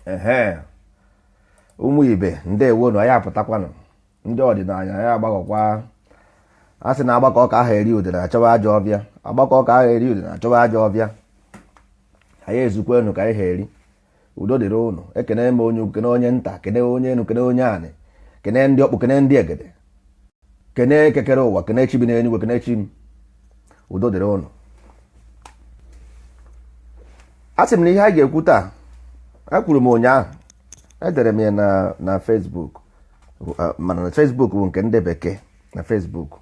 Ehe, ụmụ ibe, ndewonu. Anyị apụtakwanụ. Ndị ọdịnala anyị agbakọkwa. A sị na agbakọ ka aha eri udene achọba ajọ ọbịa, agbakọ ka aha eri udene achọba ajọ ọbịa. Anyị ezukwenu ka anyị ha eri. Udo dịrị ụnụ. Ekene m onye ukwu, kene onye nta, kene onye enu, kene onye anị, kene ndị ọkpụ, kene ndị egede, kene kekere ụwa, kene chi bi n'eluigwe, kene chi m. Udo dịrị ụnụ. A sị m na ihe anyị ga-ekwu taa, ekwuru m ụnyaahụ, edere m ya na Facebook, mana na Facebook bụ nke ndị bekee. Na Facebook,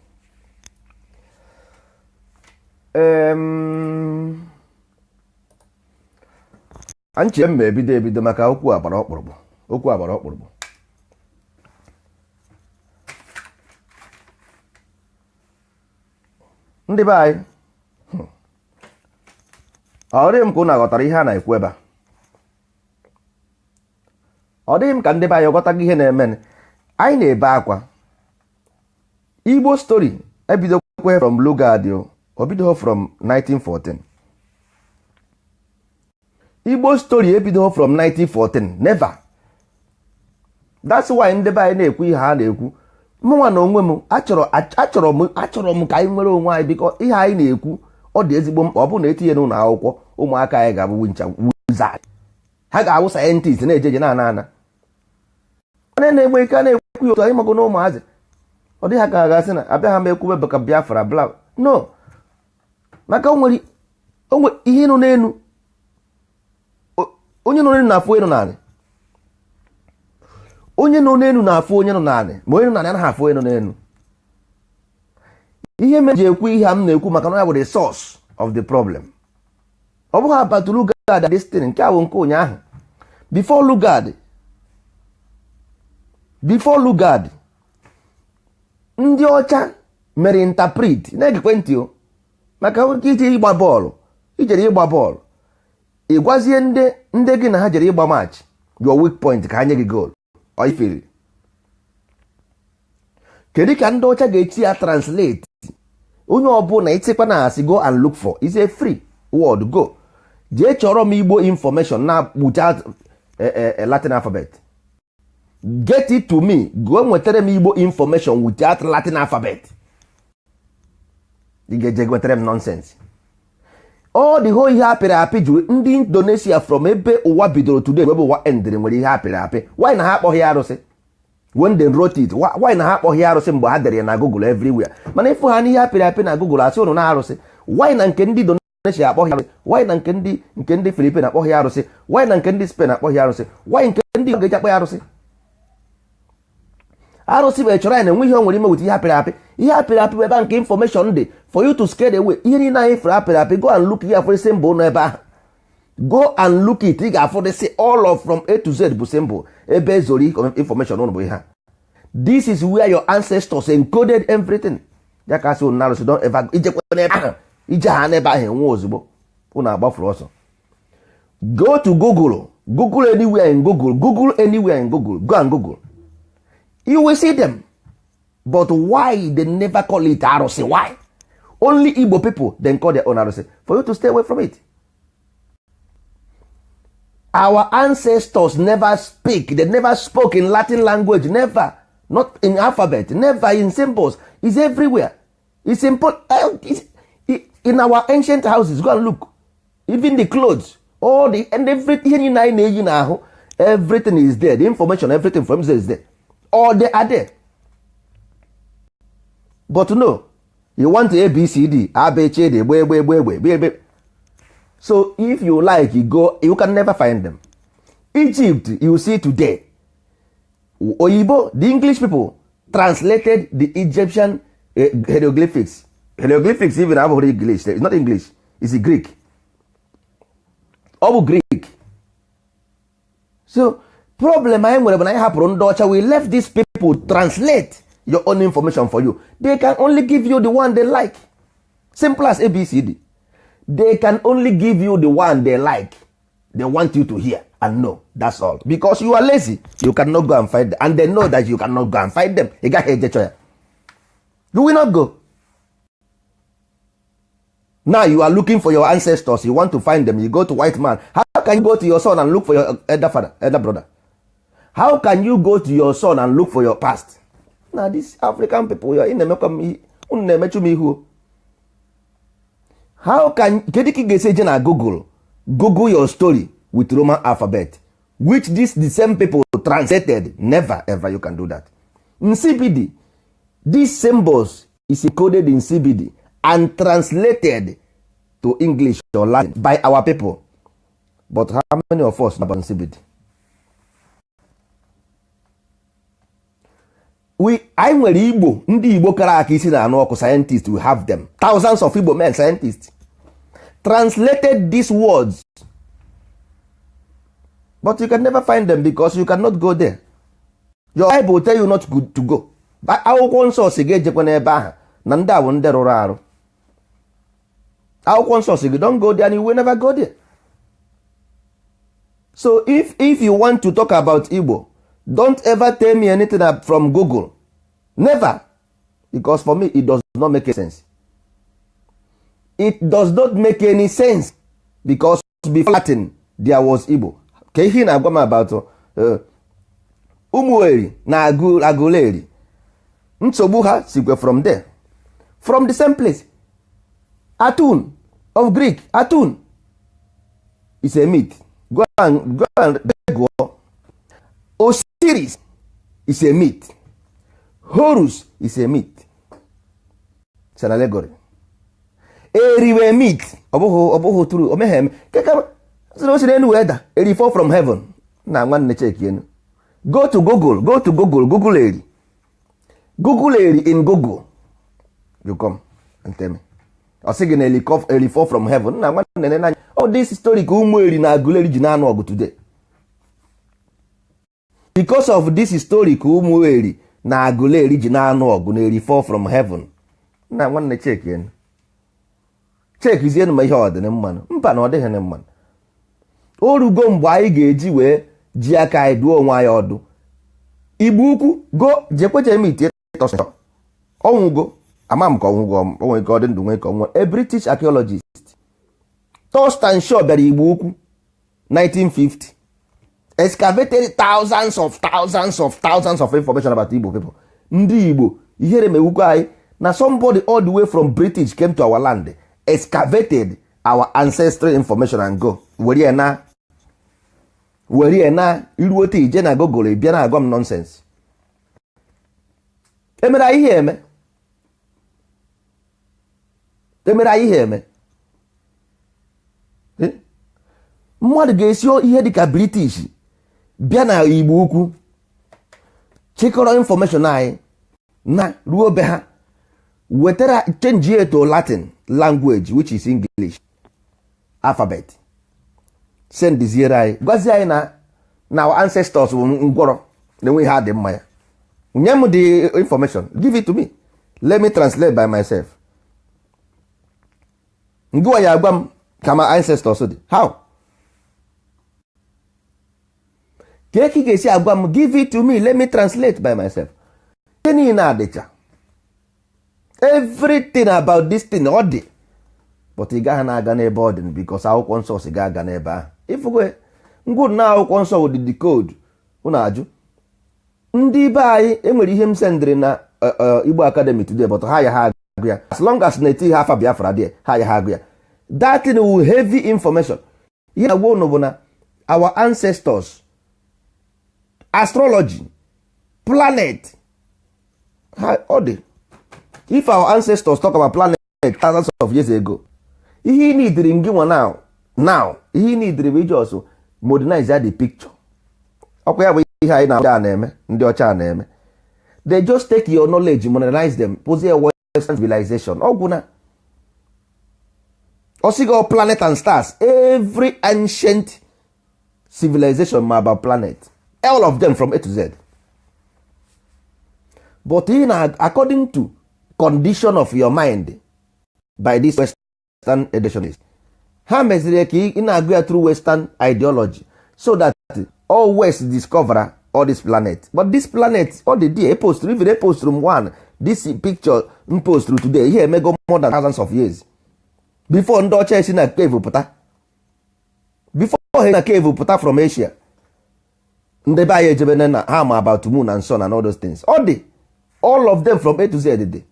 nche m ma ebido ebido maka okwu agbara ọkpụrụkpụ, okwu agbara ọkpụrụkpụ. Ndị be anyị, ọ dịghị m ka unu aghọtara ihe a na-ekwu ebe a. Ọ dịghị m ka ndị be anyị ọghọtago ihe na-eme. Anyị na-ebe akwa. Igbo story ebidokwe from Lugard, o bido from 1914. Igbo story ebido from 1914, never. That's why ndị be anyị na-ekwu ihe ha na-ekwu. Mụnwa na onwe m achọrọ m ka anyị nwere onwe anyị, biko. Ihe anyị na-ekwu, ọ dị ezigbo mkpa. Ọ bụrụ na etinye n'ụlọ akwụkwọ, ụmụaka anyị ga-abụ wincha wizard, ha ga-abụ scientist na-eje eje na-ana ana. Onye na-enwe ike a na-ekwu ya otu anyị mago na ụmụazị, ọ dịghị ka a ga-asị na abịa ha m ekwube ka Biafra bla no, maka onwere ihe nọ n'elu. Onye nọ n'elu na-afụ onye nọ n'anị, onye nọ n'elu na-afụ onye nọ n'anị, ma onye nọ n'anị anaghị afụ onye nọ n'elu. Ihe mere ji ekwu ihe a m na-ekwu, maka na ya bụ the source of the problem. Ọ bụghị about Lugard, this thing nke a bụ nke ụnyaahụ. Before Lugard, before Lugard, ndị ọcha mere interpret. Na-egekwe ntị o, maka ije ịgba bọọlụ, ijere ịgba bọọlụ, ị gwazie ndị gị na ha jere ịgba match your weak point ka ha nye gị goal. Ifiri kedu ka ndị ọcha ga-eti ya translate? Onye ọbụla ịtịkwa na asị, go and look for, is a free word. Go jee chọrọ m Igbo information na without Latin alphabet. Get it to me. Go nwetara m Igbo information without Latin alphabet. Ị ga-eje nwetara m nonsense. All the whole ihe apịrị apị juru ndị Indonesia from ebe ụwa bidoro today, ebe ụwa endịrị, nwere ihe apịrị apị. Why na ha akpọghị arụsị when they wrote it? Why na ha akpọghị arụsị mgbe ha dere ya na Google everywhere? Mana ịfụ ha n'ihe apịrị apị na Google, asị ụnụ na arụsị. Why na nke ndị Indonesia akpọghị arụsị? Why na nke ndị Philippines akpọghị arụsị? Why na nke ndị Spain akpọghị arụsị? Why nke ndị ga-eji akpọ ya arụsị? Arụsị bụ chọrọ ya na enwe ihe o nwere ime with ihe apịrị apị. Ihe apịrị apị bụ ebe nke information dị for you to scare away. Ihe niile anyị fere apịrị apị, go and look here for symbol nọ ebe ahụ. Go and look it. Ị ga-afụ this all of from A to Z bụ symbol ebe ezoro information ụnụ bụ ihe a. This is where your ancestors encoded everything. Ya ka asị ụnụ arụsị, don't ever ijekwa n'ebe ahụ. Ije ha n'ebe ahụ, enwe ozugbo ụnụ agbafuru ọsọ. Go to Google, Google anywhere in Google, Google anywhere in Google, go and Google, you will see them. But why they never call it arụsị? Why only Igbo people then call their own arụsị? For you to stay away from it. Our ancestors never speak, they never spoke in Latin language, never, not in alphabet, never, in symbols. It's everywhere. It's simple. It's in our ancient houses. Go and look. Even the clothes, all the and everything, ihe niile anyị na-eyi n'ahụ, everything is there. The information, everything from there is there. All they are there. But no, you want ABCD, ABCD, egbe egbe egbe egbe egbe. So if you like, you go, you can never find them. Egypt you see today, oyibo, the English people translated the Egyptian hieroglyphics. Hieroglyphics even abụghị English. It's not English, it's Greek. Ọ bụ Greek. So problem anyị nwere bụ na anyị hapụrụ ndị ọcha. We left these people translate your own information for you. They can only give you the one they like. Simple as ABCD. They can only give you the one they like, they want you to hear and know. That's all. Because you are lazy, you cannot go and find them, and they know that you cannot go and find them. Ị gaghị eje chọ ya. You will not go. Now you are looking for your ancestors. You want to find them. You go to white man. How can you go to your son and look for your elder father, elder brother? How can you go to your son and look for your past? Na this African people ya ị na-emekwa m, unu na-emechu m ihu. How can, kedu ka ị ga-esi eje na Google, google your story with Roman alphabet, which this the same people translated? Never ever you can do that. In CBD, these symbols is encoded in CBD and translated to English or Latin by our people. But how many of us know about CBD? We, anyị nwere Igbo, ndị Igbo kara aka isi na anụ ọkụ, scientists. We have them, thousands of Igbo men, scientists, translated these words, but you can never find them because you cannot go there. Your Bible tell you not to go. Akwụkwọ nsọ si gị ejekwa n'ebe ahụ na ndị a bụ ndị rụrụ arụ. Akwụkwọ nsọ si gị don't go there and you will never go there. So if you want to talk about Igbo, don't ever tell me anything from Google. Never. Because for me, it does not make sense. It does not make any sense, because before Latin there was Igbo. Ka ihe ị na-agwa m about Ụmụeri na Agụleri, nsogbu ha sikwe from there, from the same place. Atun of Greek, Atun is a myth. Go and gụọ. Osiris is a myth. Horus is a myth. It's an allegory. Eriwe myth. Ọ bụghị true. O meghe eme. Keka sịrị o si n'elu wee da. Eri fall from heaven. Na nwanne, check enu. Go to Google, go to Google, Google Eri. Google Eri in Google. You come and tell me. Ọ sị gị na eri fall from heaven. Na nwanne, nene anya. All this story ka ụmụ Eri na Agụleri ji na-anụ ọgụ today. Because of this story ka ụmụ Eri na Agụleri ji na-anụ ọgụ na eri fall from heaven. Na nwanne, check enu. Chekizienu ma ihe ọ dị mmanụ mba na ọ dịghị mmanụ. O rugo mgbe anyị ga-eji wee ji aka anyị duo onwe anyị ọdụ. Igbo Ukwu, go jekweje meet ọnwụgo. Ama m ka ọnwụgo, o nwere ka ọ dị ndụ, nwee ka ọ nwụọ. A British archaeologist, Thurstan Shaw, bịara Igbo Ukwu 1950, excavated thousands of thousands of thousands of information about Igbo people. Ndị Igbo, ihere mewukwa anyị na somebody all the way from British came to our land, excavated our ancestral information and go were ya na were ya na iruote ije na Google bịa na agwa m nonsense. Emere anyị ihe eme, emere anyị ihe eme. Mmadụ ga-esi ihe dịka British bịa na Igbo Ukwu, chịkọrọ information anyị na ruo be ha, wetara, change it to Latin language, which is English alphabet, sendiziere anyị, gwazie anyị na our ancestors bụ ngwọrọ na-enwe ihe adị mma ya. Nye m the information, give it to me, let me translate by myself. Ngụwa ya agwa m ka my ancestors dị. How ka ị ga-esi agwa m, "Give it to me, let me translate by myself"? Ihe niile adịcha, everything about this thing ọ dị, but ị gaghị na-aga n'ebe ọ dị because akwụkwọ nsọ si ga-aga n'ebe ahụ. Ịfụgo ngwụ na akwụkwọ nsọ wụ the code unu ajụ. Ndị be anyị, enwere ihe m sendịrị na Igbo Academy today, but ha ya ha agụ ya. As long as na-eti ha afa Biafra dị, ha ya ha agụ ya. That thing will heavy information. Ihe na-agwa unu bụ na our ancestors, astrology, planet ha ọ dị. If our ancestors talk about planet thousands of years ago, ihe ị nidiri ngị nwa now now, ihe ị nidiri bụ iji ọsọ modernize the picture. Ọkwa ya bụ ihe anyị na na-eme, ndị ọcha na-eme. They just take your knowledge, modernize them, pụzie western civilization. Ọgwụ na osigo planet and stars. Every ancient civilization ma about planet, all of them from A to Z. But in according to condition of your mind by this western educationist, ha meziri ka ị na-agụ ya through western ideology, so that all west discover all this planet. But this planet all the day post, even post room one, this picture m post today, ihe emego more than thousands of years. Before ndị ọcha esi na cave pụta, before ha na cave pụta from Asia, ndị be anyị ejebe na ha ma about moon and sun and all those things. Ọ dị all of them from A to Z dị,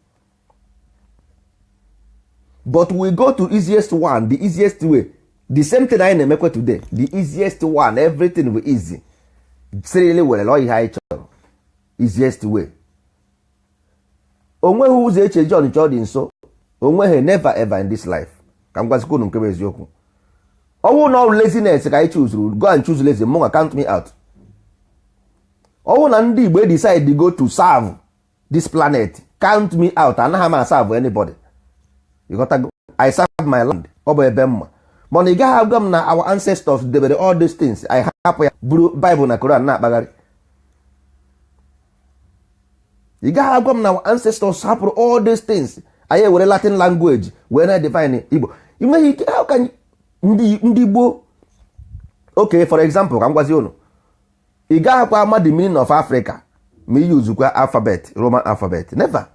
but we go to easiest one, the easiest way. The same thing anyị na-emekwa today, the easiest one, everything will easy sirili were lọ ihe anyị chọrọ, easiest way. Onweghị ụzọ eche John chọọ dị nso, onweghị, never ever in this life. Ka m gwazikwa unu nke bụ eziokwu. Ọnwụ na ọ laziness ka anyị chuzuru, go and choose lazy. Mụnwa, count me out. Ọnwụ na ndị Igbo decide go to serve this planet, count me out. Anaghị m serve anybody. You got to go. I serve my land. Ọ bụ ebe mma, mana ị gaghị agwa m na our ancestors debere all these things, anyị hapụ ya, buru Bible na Koran na-akpagharị. Ị gaghị agwa m na our ancestors hapụrụ all these things, anyị ewere Latin language wee na define Igbo. Ị nweghị ike. How can ndị gboo? Okay, for example, ka m gwazi unu, ị gaghịkwa ama the meaning of Africa ma ị yuzukwa alphabet, Roman alphabet. Never.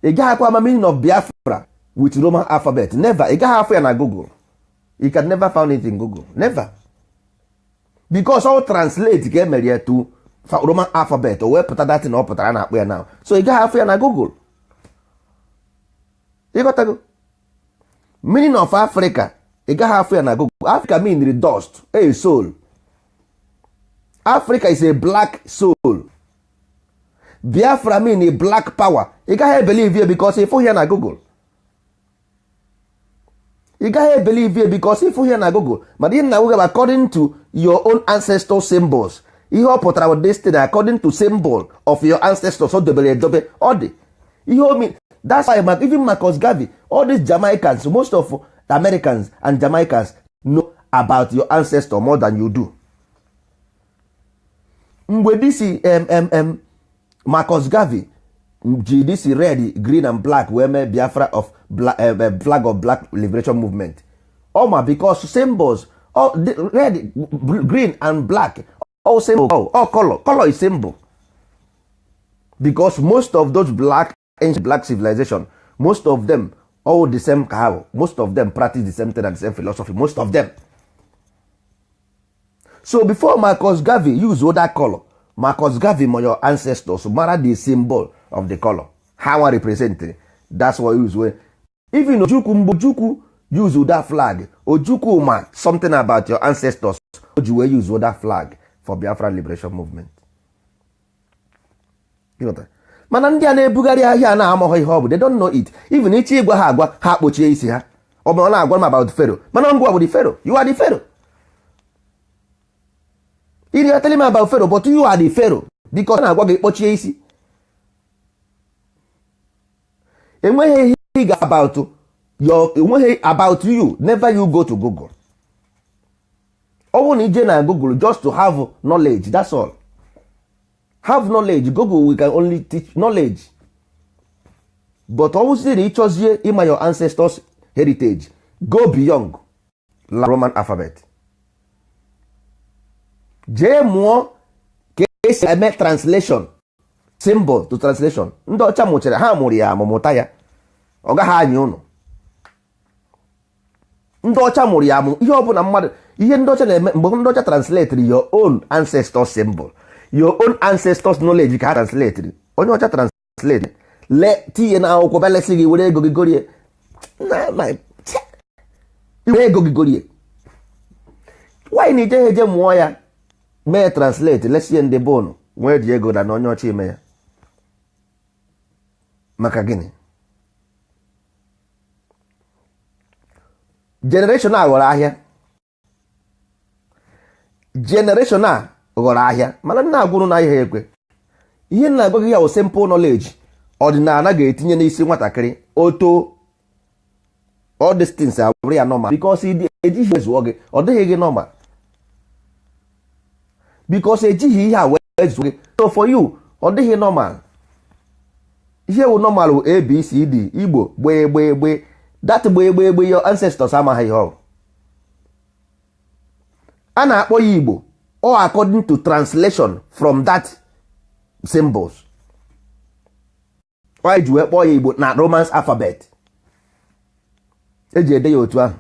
Ị gaghịkwa ama meaning of Biafra with Roman alphabet. Never. Ị gaghị afụ ya na Google. You can never found it in Google, never, because all translate ka emere ya to Roman alphabet, o wee pụta datin ọ pụtara na akpụ ya now. So ị gaghị afụ ya na Google. Ịghọtago? Meaning of Africa, ị gaghị afụ ya na Google. Africa mean dust, a soul. Africa is a black soul. Biafra mean a black power. Ị gaghị ebelieve ya because ịfụ ya na Google. Ị gaghị ebelieve ya because ịfụ ya na Google. Mana ihe na Google, according to your own ancestor symbols, ihe ọ pụtara bụ destiny according to symbol of your ancestors o dobere edobe. Ọ dị ihe omi. That's why even Marcus Garvey, all these Jamaicans, most of Americans and Jamaicans know about your ancestor more than you do. Mgbe this Marcus Garvey ji this red, green and black wee mee Biafra of black, flag of Black Liberation Movement, ọ ma because symbols all, the red, green and black, all symbol, all color. Color is symbol, because most of those black, ancient black civilization, most of them all the same ka ha bụ. Most of them practice the same thing and the same philosophy, most of them. So before Marcus Garvey use other color, Marcus Garvey ma your ancestors mara the symbol of the color ha nwa represent. That's why use wey even Ojukwu, mgbe Ojukwu use that flag, Ojukwu ma something about your ancestors o ji wee use that flag for Biafra Liberation Movement. Ịghọtara? Mana ndị a na-ebugharị ahịa na-amaghị ihe ọ bụ, they don't know it. Even ịchọ ịgwa ha agwa, ha kpochie isi ha. Ọ bụ ọ na-agwa m about Pharaoh, mana ngwa bụ the Pharaoh. You are the Pharaoh. You are telling me about Pharaoh, but you are the Pharaoh, because na-agwa gị kpochie isi. Enweghị ihe ị ga about your, enweghị about you. Never. You go to Google, ọ bụrụ na ije na Google just to have knowledge, that's all. Have knowledge. Google, we can only teach knowledge, but ọ bụzie na ịchọzie ịma your ancestors heritage, go beyond Roman alphabet, jee mụọ ka esi eme translation, symbol to translation. Ndị ọcha mụchara, ha mụrụ ya amụmụta ya, ọ gaghị anya ụnụ. Ndị ọcha mụrụ ya amụ. Ihe ọbụla mmadụ, ihe ndị ọcha na-eme, mgbe ndị ọcha translate your own ancestor symbol, your own ancestors knowledge ka ha translate. Onye ọcha translate le tinye na akwụkwọ, belesi gị were ego gị gorie na were ego gị gorie. Why na ije eje mụọ ya, mee translate, lesie ndị bonu nwee ji ego na onye ọcha ime ya? Maka gịnị? Generation a ghọrọ ahịa. Generation a ghọrọ ahịa. Mana nna agwụrụ na ahịa ekwe. Ihe nna agwa gị ya wụ simple knowledge ọdịnala ga-etinye n'isi nwatakịrị oto. All these things abụrụ ya normal, because ejighị zụọ gị, ọ dịghị gị normal, because ejighị ihe a wee zụọ gị. So for you, ọ dịghị normal. Ihe wụ normal wụ ABCD, Igbo gbee gbee gbee, that gbee gbee gbee. Your ancestors amaghị ihe ọ a na-akpọ ya Igbo, all according to translation from that symbols. Why ji wee kpọọ ya Igbo na Romans alphabet? Eji ede ya otu ahụ.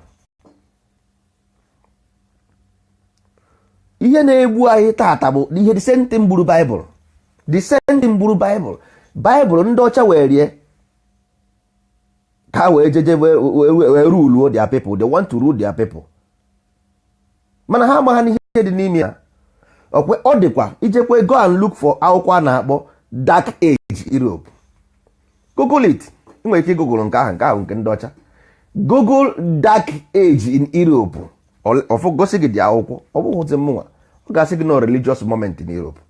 Ihe na-egbu anyị tata bụ ihe the same thing gburu Bible, the same thing gburu Bible. Bible ndị ọcha wee rie ka ha wee jeje wee rule their people. They want to rule their people, mana ha amaghị n'ihe dị n'ime ya. Ọ dịkwa ijekwe, go and look for akwụkwọ a na-akpọ Dark Age Europe. Google it. Ị nwere ike Google nke ahụ, nke ahụ nke ndị ọcha. Google Dark Age in Europe, ọfụ gosi gị dị akwụkwọ. Ọ bụghịzi mụnwa, ọ ga-asị gị no religious moment in Europe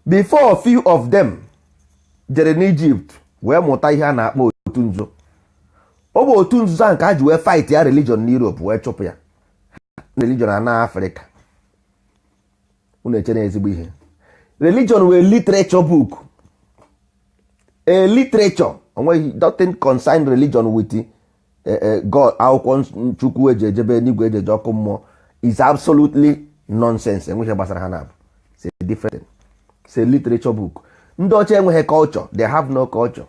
before few of them jere n'Egypt wee mụta ihe a na-akpọ otu nzuzo. Ọ bụ otu nzuzo ahụ ka ha ji wee fight ya religion n'Europe, wee chụpụ ya religion na Afrịka. Unu eche na ezigbo ihe religion wee literature book, a literature. Onweghị nothing concern religion with God. Akwụkwọ Chukwu eji ejebe n'igwe, eji eje ọkụ mmụọ is absolutely nonsense. Enweghị gbasara ha na abụ. It's a different thing. It's a literature book. Ndị ọcha enweghị culture, they have no culture,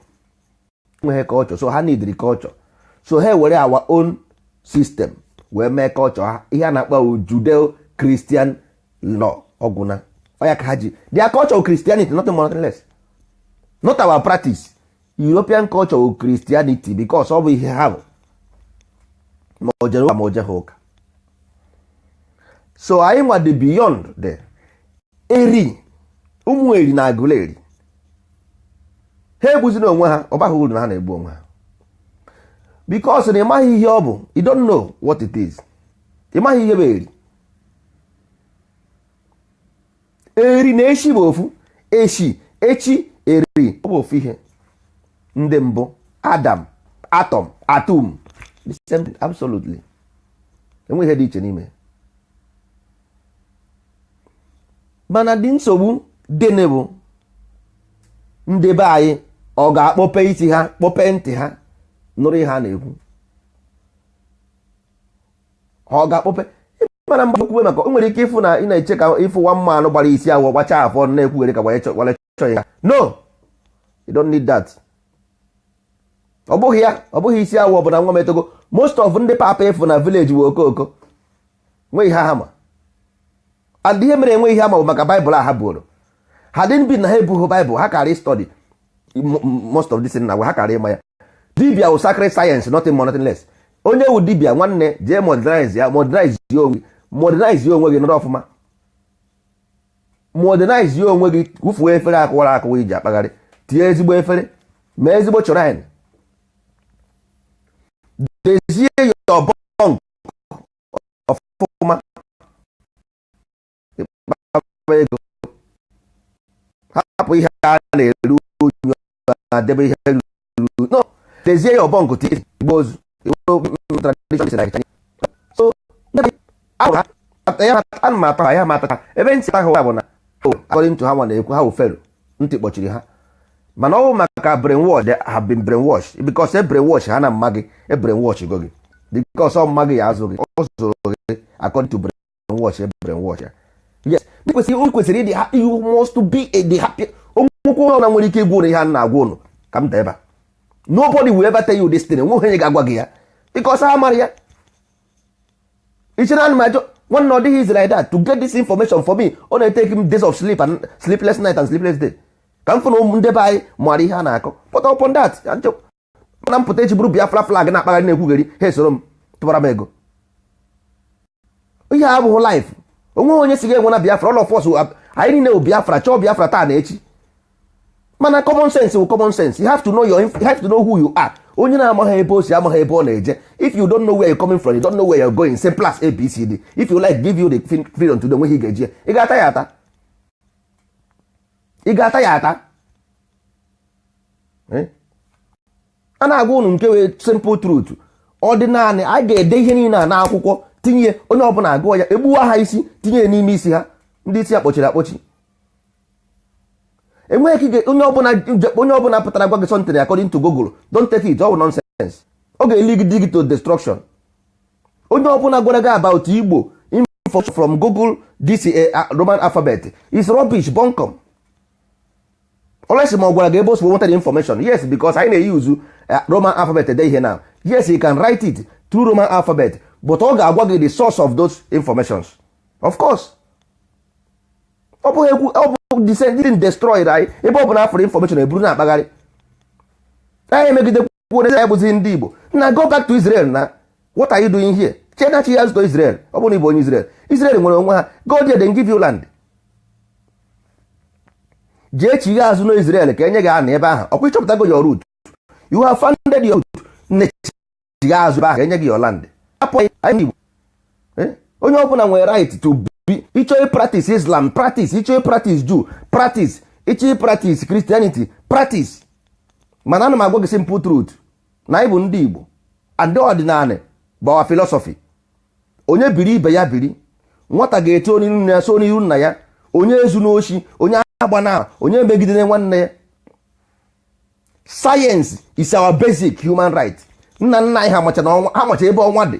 enweghị culture, so ha need culture, so ha were our own system wee mee culture ha. Ihe a na-akpọ Judeo Christian law, ọgwụna ọya ka ha ji their culture, Christianity, nothing more, nothing less, not our practice. European culture wụ Christianity, because ọ bụ ihe ha bụ, ma o jere ụka ma o jeghị ụka. So anyị nwa dị beyond the eri ụmụ eri na agụla eri. Ha egbuzina onwe ha, ọ baghị uru na ha na-egbu onwe ha, because na ị maghị ihe ọ bụ. You don't know what it is. Ị maghị ihe bụ eri. Eri na echi bụ ofu echi, echi eri, ọ bụ ofu ihe. Ndị mbụ, Adam, atom, atom, the same thing, absolutely. Enweghị ihe dị iche n'ime. Mana dị nsogbu dịnị bụ ndị be anyị, ọ ga-akpọpe isi ha, kpọpe ntị ha, nụrụ ihe a na-ekwu. Ọ ga-akpọpe mana mgbe okwube maka o nwere ike ịfụ na ị na-eche ka ịfụ nwa mma anụ gbara isi awọ, gbachaa afọ, na-ekwughere ka wale chọ ya. No, you don't need that. Ọ bụghị ya, ọ bụghị isi awọ bụ na nwa m etogo. Most of ndị papa ịfụ na village bụ okooko, nweghị ihe ha ma. And ihe mere enweghị ihe ama bụ maka Baịbụl a ha buoro ha dị bi na ha ebughị Baịbụl. Ha kara study most of this na ha kara ịma ya. Dibia wụ sacred science, nothing more, nothing less. Onye wụ dibia, nwanne, jee modernize ya, modernize ya onwe, modernize ya onwe gị, nọrọ ọfụma, modernize ya onwe gị. Wụfuo efere akụwara akụwa iji akpagharị, tinye ezigbo efere, mee ezigbo shrine, dezie your bunk ọfụma, ịkpaba ego, hapụ ihe a na-eru unyu, adebe ihe ruru. No, dezie ya ọbọnkụ, tinye igbe ozu so ana m ata ha ya, ma ata ha ebe ntị ha bụ na according to ha nwa na-ekwu, ha wụ fero, ntị kpọchiri ha. Mana ọ bụ maka brainwash. They have been brainwash, because e brainwash ha na mma gị, e brainwash go gị, because ọ mma gị ya azụ gị, ọ zụrụ gị according to brainwash, e brainwash ya. Yes, kwesịrị ịdị, you must be a the happy. Onwekwe onye ọbụla nwere ike ịgwa ụnụ ihe a na-agwa ụnụ ka m daa ebe a. Nobody will ever tell you this thing. Enweghị onye ga-agwa gị ya, because ha mara ya. Ichere ana m ajọ nwanne, ọ dịghị easy like that to get this information. For me, ọ na-etake m days of sleep and sleepless night and sleepless day ka m fụ na ụmụ ndị be anyị mara ihe a na-akọ. But upon that, mana mpụta echi bụrụ Biafra flag na-akpagharị na-ekwugheri, ha esoro m tụbara m ego. Ihe a abụghị life. Onweghị onye si ga-enwe na Biafra. All of us, anyị niile bụ Biafra, chọọ Biafra taa na echi. Mana common sense bụ common sense. You have to know your, you have to know who you are. Onye na-amaghị ebe o si, amaghị ebe ọ na-eje. If you don't know where you're coming from, you don't know where you're going. Simple as ABCD. If you like, give you the freedom to do, enweghị ga-eji ya. Ị ga-ata ya ata, ị ga-ata ya ata. A na-agwa unu nke wee simple truth. Ọ dị naanị a ga-ede ihe niile a n'akwụkwọ, tinye onye ọbụla agụọ ya, egbuwa ha isi, tinye ya n'ime isi ha, ndị isi ya kpọchiri akpọchi. Enweghị ike onye ọbụla pụtara gwa gị something according to Google, don't take it. Ọ bụ nonsense, ọ ga-elead gị to destruction. Onye ọbụla gwara gị about Igbo info from Google, this Roman alphabet is rubbish, bunkum. Unless ma ọ gwara gị ebe o si nweta the information. Yes, because anyị na-eyuzu Roman alphabet ede ihe now. Yes, he can write it through Roman alphabet, but ọ ga-agwa gị the source of those informations. Of course, ọ bụghị ekwu, ọ bụ the same thing destroyed anyị. Ebe ọ bụ na afọrọ information eburu na-akpagharị anyị, emegidekwu na bụzi ndị Igbo na go back to Israel na what are you doing here? Chenachi ya to Israel. Ọ bụrụ na ịbụ onye Israel, Israel nwere onwe ha. Go there, then give you land. Jee chigha azụ na Israel ka enye gị ana ebe ahụ. Ọkwa ịchọpụtago your root? You have founded your root. Nne, chigha azụ ebe ahụ ka enye gị your land. Hapụ anyị Igbo. Onye ọbụla nwere right to be. Ịchọ practice Islam, practice. Ịchọ practice Jew, practice. Ịchọ practice Christianity, practice. Mana ana m agwa gị simple truth na anyị bụ ndị Igbo and ọdịnala bụ our philosophy. Onye biri, ibe ya biri. Nwata ga-eto n'iru nna ya, so n'iru nna ya. Onye ezu n'oshi, onye agba na onye megidere nwanne ya. Science is our basic human right. Nna nna anyị ha macha na ọnwa, ha macha ebe ọnwa dị,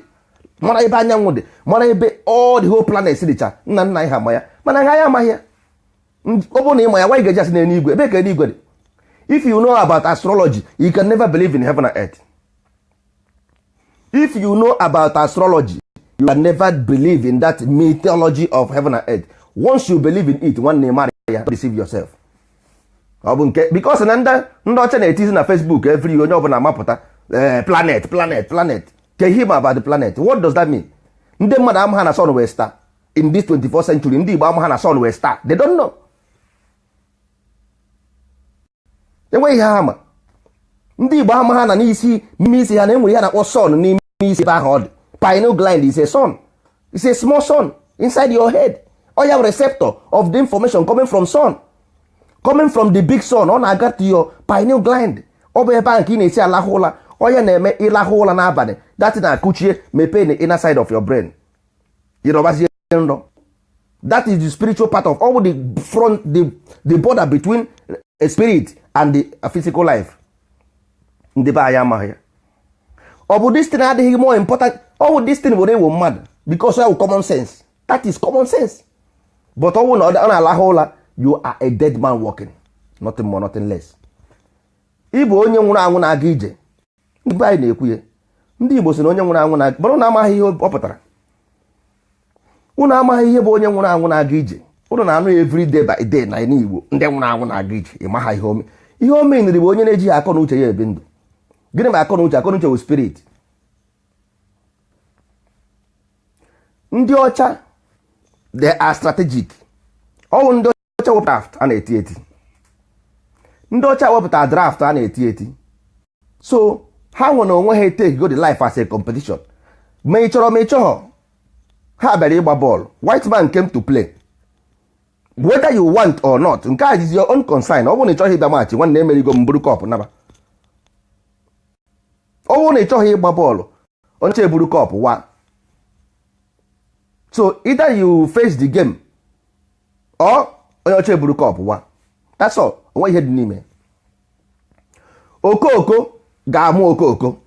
mara ebe anyanwụ dị, mara ebe all the whole planets dịcha. Nna nna anyị ha ma ya, mana ha ya amaghị ya. Ọ bụrụ na ịma ya, nwa ga-eji asị n'eluigwe, ebe ka eluigwe dị? If you know about astrology, you can never believe in heaven and earth. If you know about astrology, you can never believe in that mythology of heaven and earth. Once you believe in it, nwanne, mara ya, deceive yourself. Ọ bụ nke because na ndị ọcha na-etizi na Facebook every onye ọbụla amapụta planet, planet, planet. Ke ihe ma about the planet? What does that mean? Ndị mmadụ ama ha na sun wee star in this 24th century. Ndị Igbo ama ha na sun wee star. They don't know. Enweghị ihe ha ma. Ndị Igbo ama ha na n'isi, n'ime isi ha, na enwere ihe na-akpọ sun n'ime isi ebe ahụ ọ dị. Pineal gland is a sun, is a small sun inside your head. Ọ ya bụ receptor of the information coming from sun, coming from the big sun. Ọ na-aga to your pineal gland. Ọ bụ ebe ahụ ka ị na-esi alahụ ụla. Ọ ya na-eme ịlahụ ụla n'abalị, that na-akụchie mepee the inner side of your brain, ịrọbazie nrọ. That is the spiritual part of all the front, the border between a spirit and the physical life. Ndị be anyị amaghị ya. Ọ bụ this thing adịghị more important. Ọ bụ this thing bụ ewu mmadụ because ọ bụ common sense. That is common sense. But ọ bụ na ọ na-alahụ ụla, you are a dead man walking, nothing more, nothing less. Ị bụ onye nwụrụ anwụ na-aga ije. Ndị be anyị na-ekwu ya. Ndị Igbo sị na onye nwụrụ anwụ na bụrụ na amaghị ihe ọ pụtara. Unu amaghị ihe bụ onye nwụrụ anwụ na-aga ije. Unu na-anụ ya every day by day na Igbo, ndị nwụrụ anwụ na-aga ije. Ị maha ihe ome. Ihe o meniri bụ onye na-ejighị akọ na uche ya ebi ndụ. Gịnị bụ akọ na uche? Akọ na uche bụ spirit. Ndị ọcha, they are strategic. Ọwụ ndị ọcha wepụtara draft a na-eti eti. Ndị ọcha wepụtara draft a na-eti eti. So ha nwere onwe ha take go the life as a competition. Ma ị chọrọ ma ị chọghọ, ha bịara ịgba bọọlụ. White man came to play, whether you want or not. Nke a is your own concern. Ọ bụrụ na ị chọghị ịbịa match, nwanne, emerigo m, buru cup naba. Ọ bụrụ na ị chọghị ịgba bọọlụ, onye ọcha eburu cup wa. So either you face the game or onye ọcha eburu cup wa. That's all. Onwe ihe dị n'ime. Okooko ga-amụ okooko.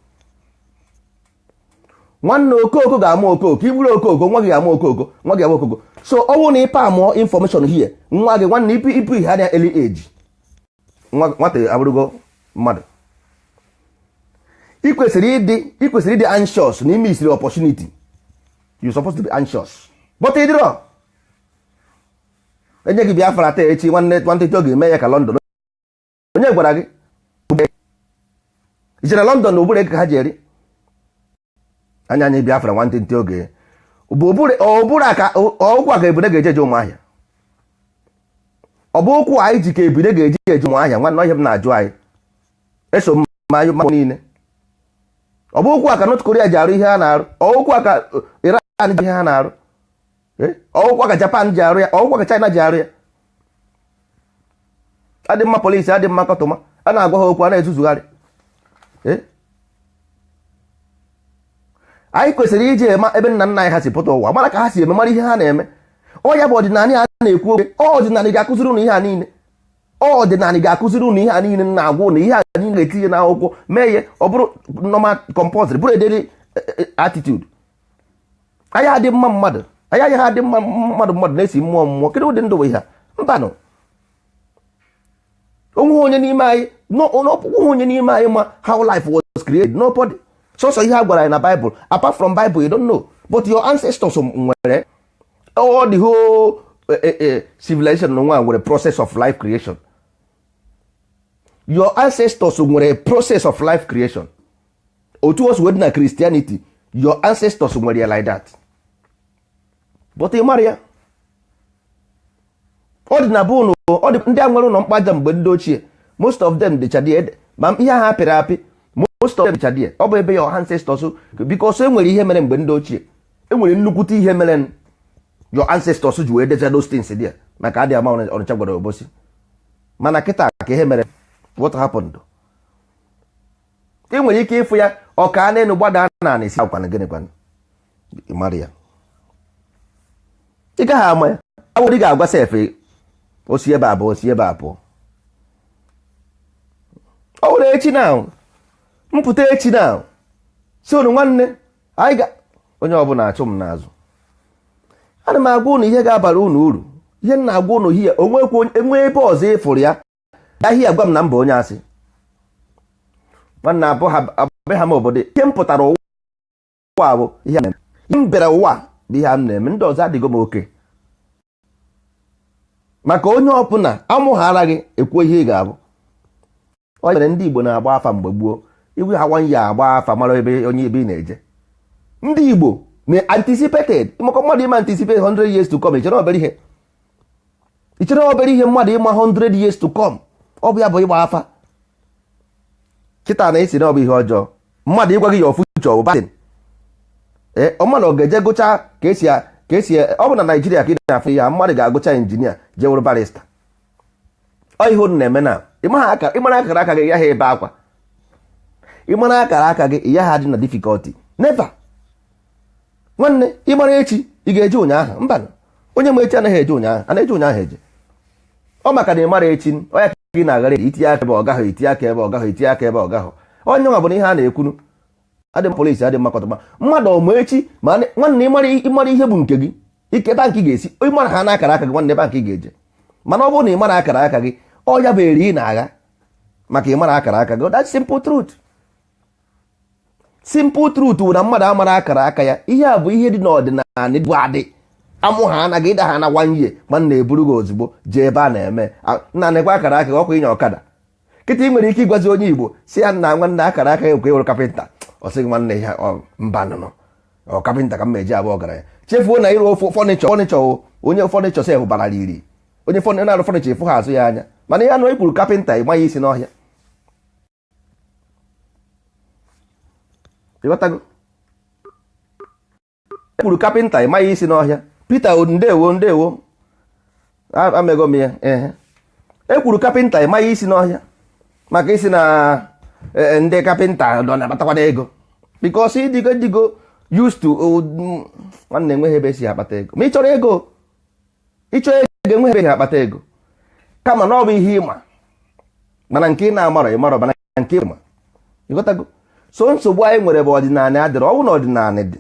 Nwanne, okooko ga-amụ okooko. Iburu okooko, nwa gị ga-amụ okooko, nwa gị ga-amụ okooko. So ọ bụrụ na ịpa amụọ information here, nwa gị, nwanne, ipu ipu ihe anya early age, nwata abụrụgo mmadụ. Ị kwesịrị ịdị anxious n'ime isiri opportunity. You supposed to be anxious, but ị dịrọ. Enye gị Biafra taa, echi, nwanne, nwantịtị oge eme ya ka London. Onye gwara gị ichere London na ụbụrụ ego ka ha ji eri anya anyị Biafra? Nwantịntị oge bụ ụbụrụ aka ụkwụ a ka ebune ga-eje eje Ụmụahịa. Ọ bụ ụkwụ anyị ji ka ebune ga-eji eje Ụmụahịa. Nwanne, ọhịa m na-ajụ anyị eso m ma niile. Ọ bụ ụkwụ a ka North Korea ji arụ ihe ha na-arụ? Ọ ụkwụ a ka Iran ji ihe ha na-arụ? Ọ ụkwụ a ka Japan ji arụ ya? Ọ ụkwụ a ka China ji arụ ya? Adị mma polisi, adị mma kọtụma. A na-agwa ha okwu, a na-ezuzugharị. Anyị kwesịrị iji ema ebe nna nna anyị ha si pụta ụwa, mara ka ha si eme, mara ihe ha na-eme. Ọ ya bụ ọdịnala a na-ekwu oge. Ọdịnala ga-akụziri ụnụ ihe a niile. Ọdịnala ga-akụziri ụnụ ihe a niile na-agwa ụnụ ihe a niile, ga-etinye n'akwụkwọ, mee ya ọ bụrụ normal, compulsory, bụrụ edere attitude. Anyị adị mma mmadụ, anyị agaghị adị mma mmadụ. Mmadụ na-esi mmụọ mmụọ. Kedu ụdị ndụ bụ ihe a? Mbanụ, onweghị onye n'ime anyị, onweghị onye n'ime anyị ma how life was created. Nobody. Sọsọ ihe a gwara anyị na Bible. Apart from Bible, you don't know. But your ancestors nwere all the whole civilization nwa nwere process of life creation. Your ancestors nwere process of life creation. Otu o si wee dị na Christianity, your ancestors nwere ya like that, but ị mara ya. Ọ dị na be ụnụ, ọ dị ndị a nwere ụlọ mkpaja mgbe ndị ochie. Most of them dịcha dị ma ihe ahụ apịrị apị, most of them dịcha dị. Ọ bụ ebe your ancestors, because e nwere ihe mere mgbe ndị ochie, e nwere nnukwute ihe mere your ancestors ji wee decha those things dị maka adị ama. Ọnịcha gwara Obosi, mana kịta ka ihe mere, what happened? Ị nwere ike ịfụ ya ọka n'elu gbada na ana esi akwana gịnị kwana. Ị mara ya, ị gaghị ama ya. Awụrụ ị ga-agwa sef osi ebe abụọ, osi ebe abụọ. Ọ were echi na mpụta echi na si unu nwanne anyị ga onye ọbụla achụ m n'azụ. Ana m agwa unu ihe ga-abara unu uru. Ihe m na-agwa unu hie onwekwa enwe ebe ọzọ ịfụrụ ya ahịa gwa m na mba onye asị nwanne abụ ha m obodo. Ihe m pụtara ụwa bụ ihe ihe m bịara ụwa bụ ihe a m na-eme. Ndị ọzọ adịgo m oke maka onye ọbụla amụghara gị ekwu ihe ị ga-abụ. Onye mere ndị Igbo na-agba afa mgbe gboo, iwe ha nwanyị ya agba afa mara ebe onye ebe ị na-eje. Ndị Igbo na anticipated maka mmadụ ịma anticipate 100 years to come. Ichere obere ihe, ichere obere ihe mmadụ ịma 100 years to come. Ọ bụ ya bụ ịgba afa. Kịta na esi na ọ bụ ihe ọjọọ mmadụ ịgwa gị your future bụ bad. Ee, ọ mmadụ ọ ga-eje gụchaa ka esi ọ bụ na Naijiria ka ị na-afụ ya, mmadụ ga-agụcha engineer, jee wụrụ barrister. Ọ ihe unu na-eme na ịmara akara aka gị ya ha ebe akwa. Ịmara akara aka gị ya ha dị na difficulty, never. Nwanne, ịmara echi, ị ga-eje ụnyaahụ? Mba, onye ma echi anaghị eje ụnyaahụ, a na-eje ụnyaahụ eje. Ọ maka na ịmara echi, ọ ya ka gị na-aghara itinye aka ebe ọ gaghị, itinye aka ebe ọ gaghị, itinye aka ebe ọ gaghị. Onye nwa bụ na ihe a na-ekwunu adị polisi adị mmakọtụma mmadụ ọmụ echi. Ma nwanne, ịmara ihe bụ nke gị ike bankị ga-esi ịmara ha na akara aka gị. Nwanne, bankị ga-eje. Mana ọ bụrụ na ịmara akara aka gị, ọ ya bụ eri ị na-agha maka ịmara akara aka gị. That's simple truth. Simple truth bụ na mmadụ amara akara aka ya. Ihe a bụ ihe dị n'ọdịnala bụ adị amụ ha anaghị ịda ha na one year. Nwanne, eburu gị ozugbo jee ebe a na-eme nna nekwa akara aka gị ọkwa ịnya ọkada. Kịta ị nwere ike ịgwazi onye Igbo si ya nna, nwanne, akara aka gị ịwụrụ kapịnta. Ọ sịghị nwanne ya mba nụnụ, ọ kapịnta ka m eji abụọ ọgaranya chefuo na ịrụ ofu furniture. Furniture, onye furniture sef bara iri, onye na-arụ furniture ịfụ ha azụ ya anya. Mana ihe anụ ikwuru kapịnta, ịmanye isi n'ọhịa. Ịghọtago? Ekwuru kapịnta, ịmaghị isi n'ọhịa. Peter, ndewo, ndewo, amego m ya. Ehe, ekwuru kapịnta, ịmaghị isi n'ọhịa maka isi na ndị kapịnta nọ na-abatakwana ego because ịdịgo ịdịgo used to. Nwanne, enweghị ebe esi akpata ego. Ma ị chọrọ ego, ịchọ ego, enweghị ebe esi akpata ego, kama na ọ bụ ihe ịma. Mana nke ị na-amarọ, ịmarọ. Mana nke ịma, ịghọtago? So nsogbu anyị nwere bụ ọdịnala adịrọ. Ọ bụ na ọdịnala dị,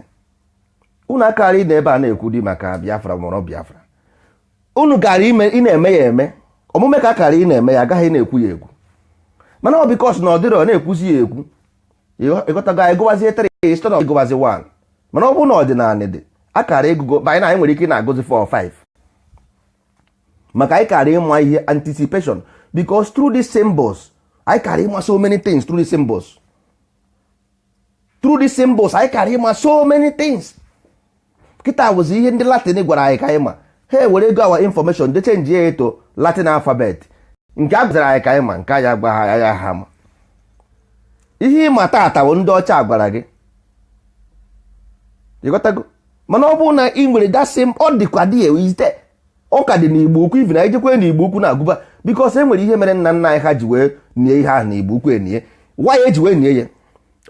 unu akara ị na ebe a na-ekwu dị maka Biafra mọrọ Biafra. Unu gara ime ị na-eme ya eme omume ka akara ị na-eme ya agaghị na-ekwu ya ekwu. Mana ọ because na ọ dịrọ na-ekwuzi ya ekwu, ịghọtago? Anyị gụwazie 3 instead of ịgụwazi 1. Mana ọ bụrụ na ọdịnala dị, akara ịgụgo by na anyị nwere ike ị na-agụzi 4 or 5 maka anyị kara ịma ihe anticipation, because through these symbols anyị kara ịma so many things. Through these symbols, through these symbols anyị kara ịma so many things. Kịta bụzi ihe ndị Latin gwara anyị ka anyị ma. Ha ewere ego our information de change ya eto Latin alphabet nke a gwara anyị ka anyị ma. Nke anyị agwa ha ya ha ma ihe ịma tata bụ ndị ọcha gwara gị. Ịghọtago? Mana ọ bụrụ na ị nwere that same, ọ dịkwa dị ite ọ ka dị n'Igbo Ukwu. Ivi na ejekwe n'Igbo Ukwu na-agụba because e nwere ihe mere nna nna anyị ha ji wee nie ihe ahụ n'Igbo Ukwu. Enie why eji wee nie ya?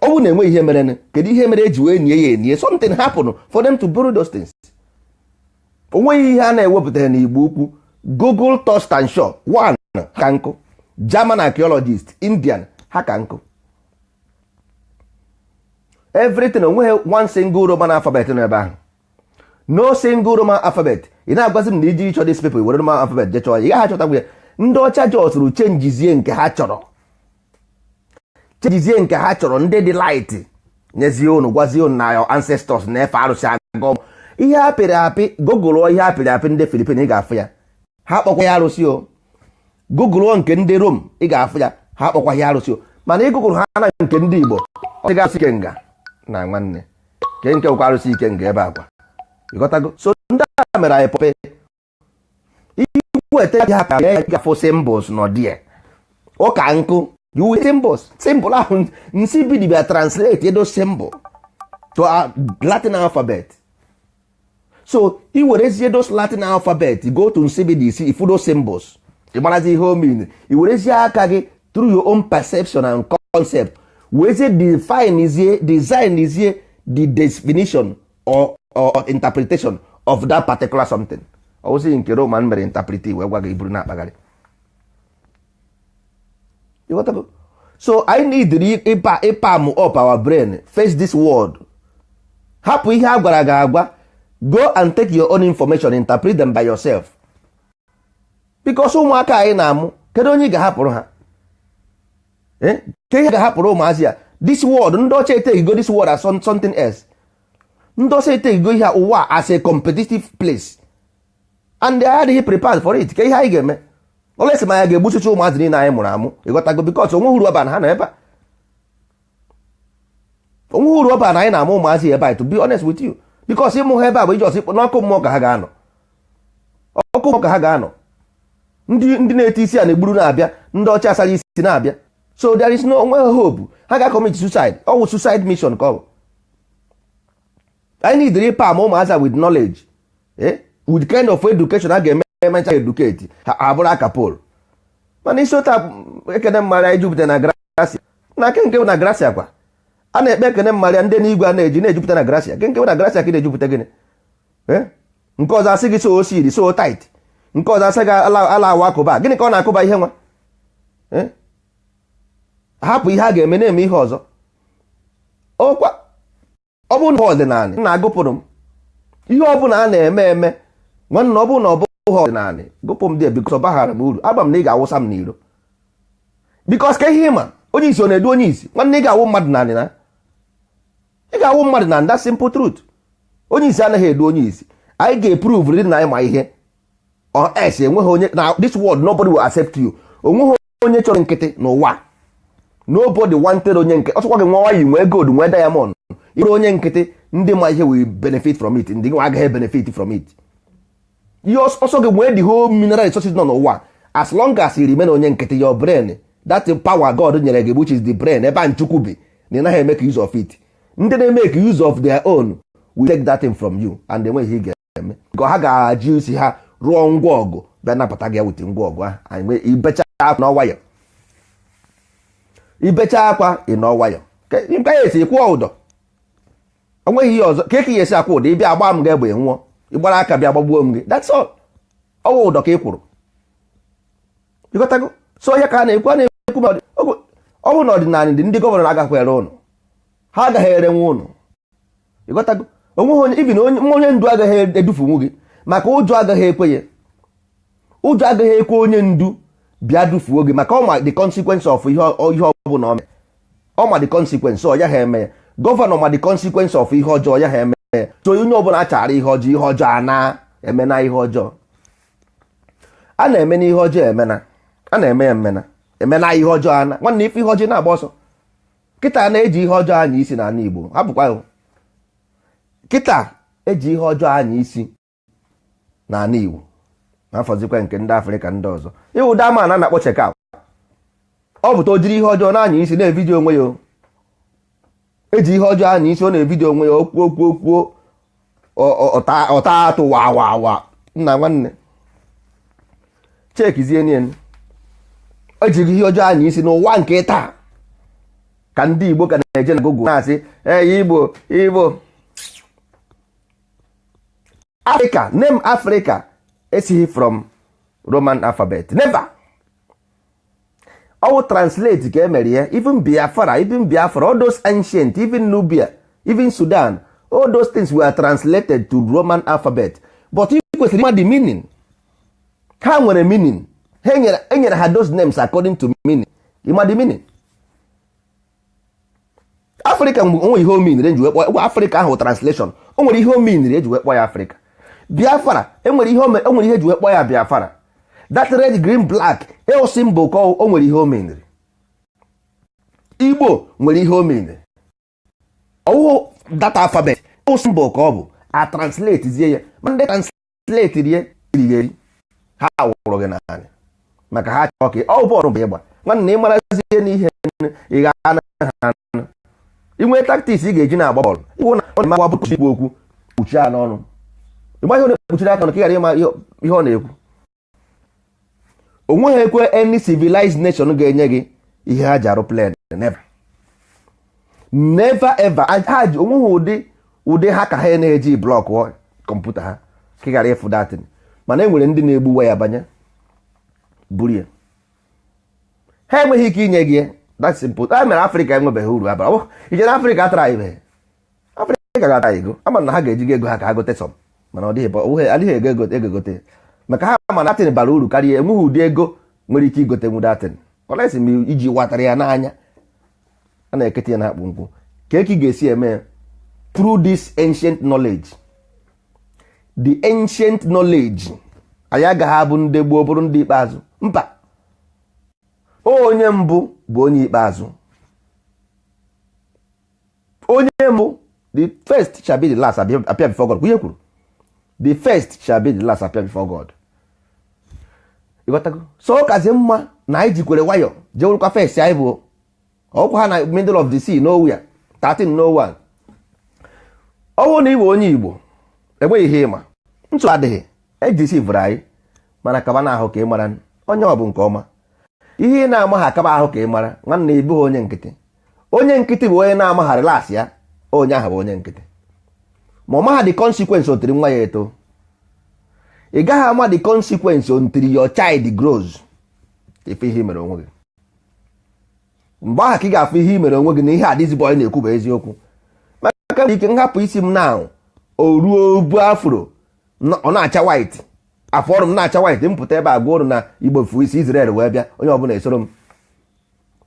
Ọ bụrụ na enwe ihe mere, kedu ihe mere eji wee nie ya enie? Something happen for them to bury those things. O nweghị ihe a na-ewepụtara n'Igbo Ukwu. Google Thurstan Shaw one ka nkụ, German archaeologist, Indian ha ka nkụ everything. Onweghị one single Roman alphabet nọ ebe ahụ, no single Roman alphabet. Ị na-agwazi m na iji ịchọ these people were Roman alphabet je chọọ ya, ị gaghị achọtagwu ya. Ndị ọcha jọsụrụ changezie nke ha chọrọ, changezie nke ha chọrọ. Ndị dị light Nyezie unu, gwazie unu na your ancestors na-efe arụsị agọ ihe apịrị apị. Google ihe apịrị apị ndị Philippines, ị ga-afụ ya, ha kpọkwa ya arụsị o. Google nke ndị Rome, ị ga-afụ ya, ha kpọkwa ya arụsị o. Mana ịgụgụrụ ha na nke ndị Igbo, ọ sị arụsị ikenga na nwanne ke nke bụkwa arụsị ikenga ebe akwa, ịghọtago? So ndị a mere anyị pọpe iweta ya ka ya ga-afụ symbols nọ die ụka nkụ. You will symbols, symbol ahụ nsi bidibia translate edo symbol to a Latin alphabet. So i werezie those Latin alphabet, go to nsibidi isi ifu those symbols, ị marazi ihe o mean. I werezie aka gị through your own perception and concept werezie define zie, design zie the definition or interpretation of that particular something. Ọwụsị nke Roman mere interpret wee gwa gị iburu na-akpagharị. Ịghọtago? So I need ịpa ịpam up our brain, face this world. Hapụ ihe a gwara gị agwa, go and take your own information, interpret them by yourself, because ụmụaka anyị na-amụ, kedu onye ị ga-ahapụrụ ha? Ke ihe ga-ahapụrụ ụmụazị a? This world, ndị ọcha etegigo this world as something else. Ndị ọcha etegigo ihe ụwa as a competitive place and they adịghị prepared for it. Ke ihe anyị ga-eme? Olesi ma ya ga-egbuchicha ụmụazị niile anyị mụrụ amụ, ịghọtago? Because onweghị uru ọba na ha nọ ebe a, onweghị uru ọba na anyị na-amụ ụmụazị ebe a, to be honest with you, because ịmụ ha ebe a bụ iji ọsọ n'ọkụ mmụọ ka ha ga-anọ, ọkụ mmụọ ka ha ga-anọ. Ndị na-ete isi a na-egburu na-abịa, ndị ọcha asara isi na-abịa. So there is no onweghị hope. Ha ga-commit suicide. Ọ wụ suicide mission ka ọ bụ. Anyị need ịpam ụmụazị with knowledge, with kind of education a ga-eme emecha educate ha abụrụ akapol. Mana isi ụta ekene mmarịa anyị jupụta na gracia na nke nke na gracia kwa a na-ekpe ekene mmarịa ndị n'igwe a na-eji na-ejupụta na gracia nke nke na gracia ka ị na-ejupụta gịnị? Nke ọzọ asị gị so osiri so tight, nke ọzọ asị gị ala awa akụba gịnị ka ọ na-akụba ihe nwa. Hapụ ihe a ga-eme na-eme ihe ọzọ. Ọkwa ọ bụrụ na ọdịnala na-agụpụrụ m ihe ọbụla a na-eme eme, nwanne, ọ bụrụ na ọ bụghị ọdịnala, gụpụ m dị, because ọ baghara m uru. Agba m na ị ga-awụsa m n'iro, because ka ihe ịma onye isi ọ na-edu onye isi. Nwanne, ị ga-awụ mmadụ naanị na ị ga-awụ mmadụ na that simple truth. Onye isi anaghị edu onye isi. Anyị ga-eprove dị na anyị ma ihe or else enweghị onye na this world, nobody will accept you. Onweghị onye chọrọ nkịtị n'ụwa. Nobody wanted onye nke ọsọkwa gị nwa nwayị nwee gold, nwee diamond, ịbụrụ onye nkịtị. Ndị ma ihe will benefit from it, ndị nwa agaghị benefit from it. Ihe ọsọ gị nwee the whole mineral resources nọ n'ụwa, as long as you remain onye nkịtị, your brain, that power God nyere gị, which is the brain ebe a nchukwu bi, na ị naghị eme use of it. Ndị na-emeke use of their own will take that thing from you and enweghị ihe ị ga-eme, ka ha ga-aji isi ha rụọ ngwa ọgụ bịa napụta gị wute ngwa ọgụ ahụ. Ibecha akwa n'ọwayọ, ibecha akwa ị n'ọwayọ nke ya esi kwụọ ụdọ, onweghị ihe ọzọ ka eke ya esi akwụ ụdọ. Ịbịa agba m gị egbe, nwụọ, ịgbara aka bịa gbagbuo m gị, that's all. Ọwụ ụdọ ka ị kwụrụ, ịghọtago? So onye ka a na-ekwu, a na-ekwu ma ọ bụrụ na ọdịnala dị, ndị governor agakwa ere ụnụ, ha agaghị erenwe ụnụ, ịghọtago? Onweghị onye ibi na onye ndu agaghị edufunwu gị, maka ụjọ agaghị ekwe ya. Ụjọ agaghị ekwe onye ndu bịa dufuo gị, maka ọ ma the consequence of ihe ọbụla o mere. Ọ ma the consequence, ọ ya ha eme ya. Governor ma the consequence of ihe ọjọọ ya ha eme ya. So onye ọbụla achara ihe ọjọọ, ihe ọjọọ a na-eme na ihe ọjọọ a na-eme na ihe ọjọọ emena a na-eme ya emena emena ihe ọjọọ ana. Nwanne, ife ihe ọjọọ na-agba ọsọ kịta na-eji ihe ọjọọ anya isi n'ala Igbo. Hapụkwa kịta eji ihe ọjọọ anya isi n'ala Igbo, ma afọzikwa nke ndị Afrịka ndị ọzọ. Ịwụ dama na na-akpọ chekap, ọ pụta o jiri ihe ọjọọ na-anya isi na-evidio onwe ya. Eji ihe ọjọọ anya isi, ọ na-evidio onwe ya, okwu okwu okwuo ọta atụ wa wa wa. Nna, nwanne, chekizie nien ejighị ihe ọjọọ anya isi n'ụwa nke taa ka ndị Igbo ka na-eje na Google na-asị ee Igbo Igbo Africa name. Africa esighị from Roman alphabet, never. Ọwụ translate ka e mere ya. Even Biafra, even Biafra, all those ancient, even Nubia, even Sudan, all those things were translated to Roman alphabet, but ị kwesịrị ịma the meaning. Ha nwere meaning. Ha enyere ha those names according to meaning. Ịma the meaning. Afrịka onwe ihe o meaniri eji wee kpọọ Afrịka ahụ. Translation, o nwere ihe o meaniri eji wee kpọọ ya Afrịka. Biafra, enwere ihe o nwere ihe eji wee kpọọ ya Biafra. That red, green, black eo symbol ka o nwere ihe o meaniri. Igbo nwere ihe o meaniri. Ọwụhụ data alphabet o symbol ka ọ bụ a translate zie ya. Ma ndị translate rie eri eri, ha wụrụ gị naanị maka ha chọọ ka ọ bọọlụ bụ ịgba. Nwanne, ị marazie n'ihe ị ga-ana ha inwe tactics ị ga-eji na-agba bọọlụ. Ịwụ na ọ na-agba bọọlụ, ikwu okwu kpuchie ya n'ọnụ. Ịgba ihe ọ na-ekpuchiri aka ka ị ghara ịma ihe ọ na-ekwu. O nweghị ekwe any civilized nation ga-enye gị ihe ha ji arụ plane. Never, never ever. Ha ji onweghị ụdị ha ka ha na-eji block kọmputa ha ka ị ghara ịfụ datin. Mana e nwere ndị na-egbu ya banye buru ya, ha enweghị ike inye gị. That simple. Ha mere Afrịka enwebeghị uru abara. Ije na Afrịka atara ibe Afrịka ga-ata ego ama na ha ga-eji ego ha ka ha gote some, mana ọ dịghị, adịghị ego ego ego gote, maka ha ma na datin bara uru karịa. Enweghị ụdị ego nwere ike igote nwu datin olesi ma iji watara ya n'anya a na-ekete ya na-akpụ nkwụ ka eke ga-esi eme ya through this ancient knowledge, the ancient knowledge. Anyị agaghị abụ ndị gboo bụrụ ndị ikpeazụ. Mba, onye mbụ bụ onye ikpeazụ. Onye mbụ, the first shall be the last, appear before God. Ihe kwuru, the first shall be the last, appear before God. Ịghọtago? So ọ kazi mma na anyị jikwere nwayọ jewurukwa first. Anyị bụ ọkwa ha na middle of the sea, nowhere, 13 no one. Ọ bụrụ na ị bụ onye Igbo, enweghị ihe ịma ntụ adịghị ejisivụrụ anyị, mana kaba na ahụ ka ị mara onye ọ bụ nke ọma. Ihe ị na-ama ha akaba ahụ ka ị mara. Nwanne, ị bụghị onye nkịtị. Onye nkịtị bụ onye na-ama ha relax ya. Onye ahụ bụ onye nkịtị, ma ọ maha the consequence otiri nwa ya eto. Ị gaghị ama the consequence until your child grows. Ife ihe i mere onwe gị, mgbe ahụ ka ị ga-afụ ihe i mere onwe gị na ihe adịzi boy na-ekwu bụ eziokwu. Maka ike nhapụ isi m na o ruo bu afro, ọ na-acha white, afọ ọrụ m na-acha white, m pụta ebe a gwa ụrụ na Igbo fu isi Israel wee bịa, onye ọbụla esoro m,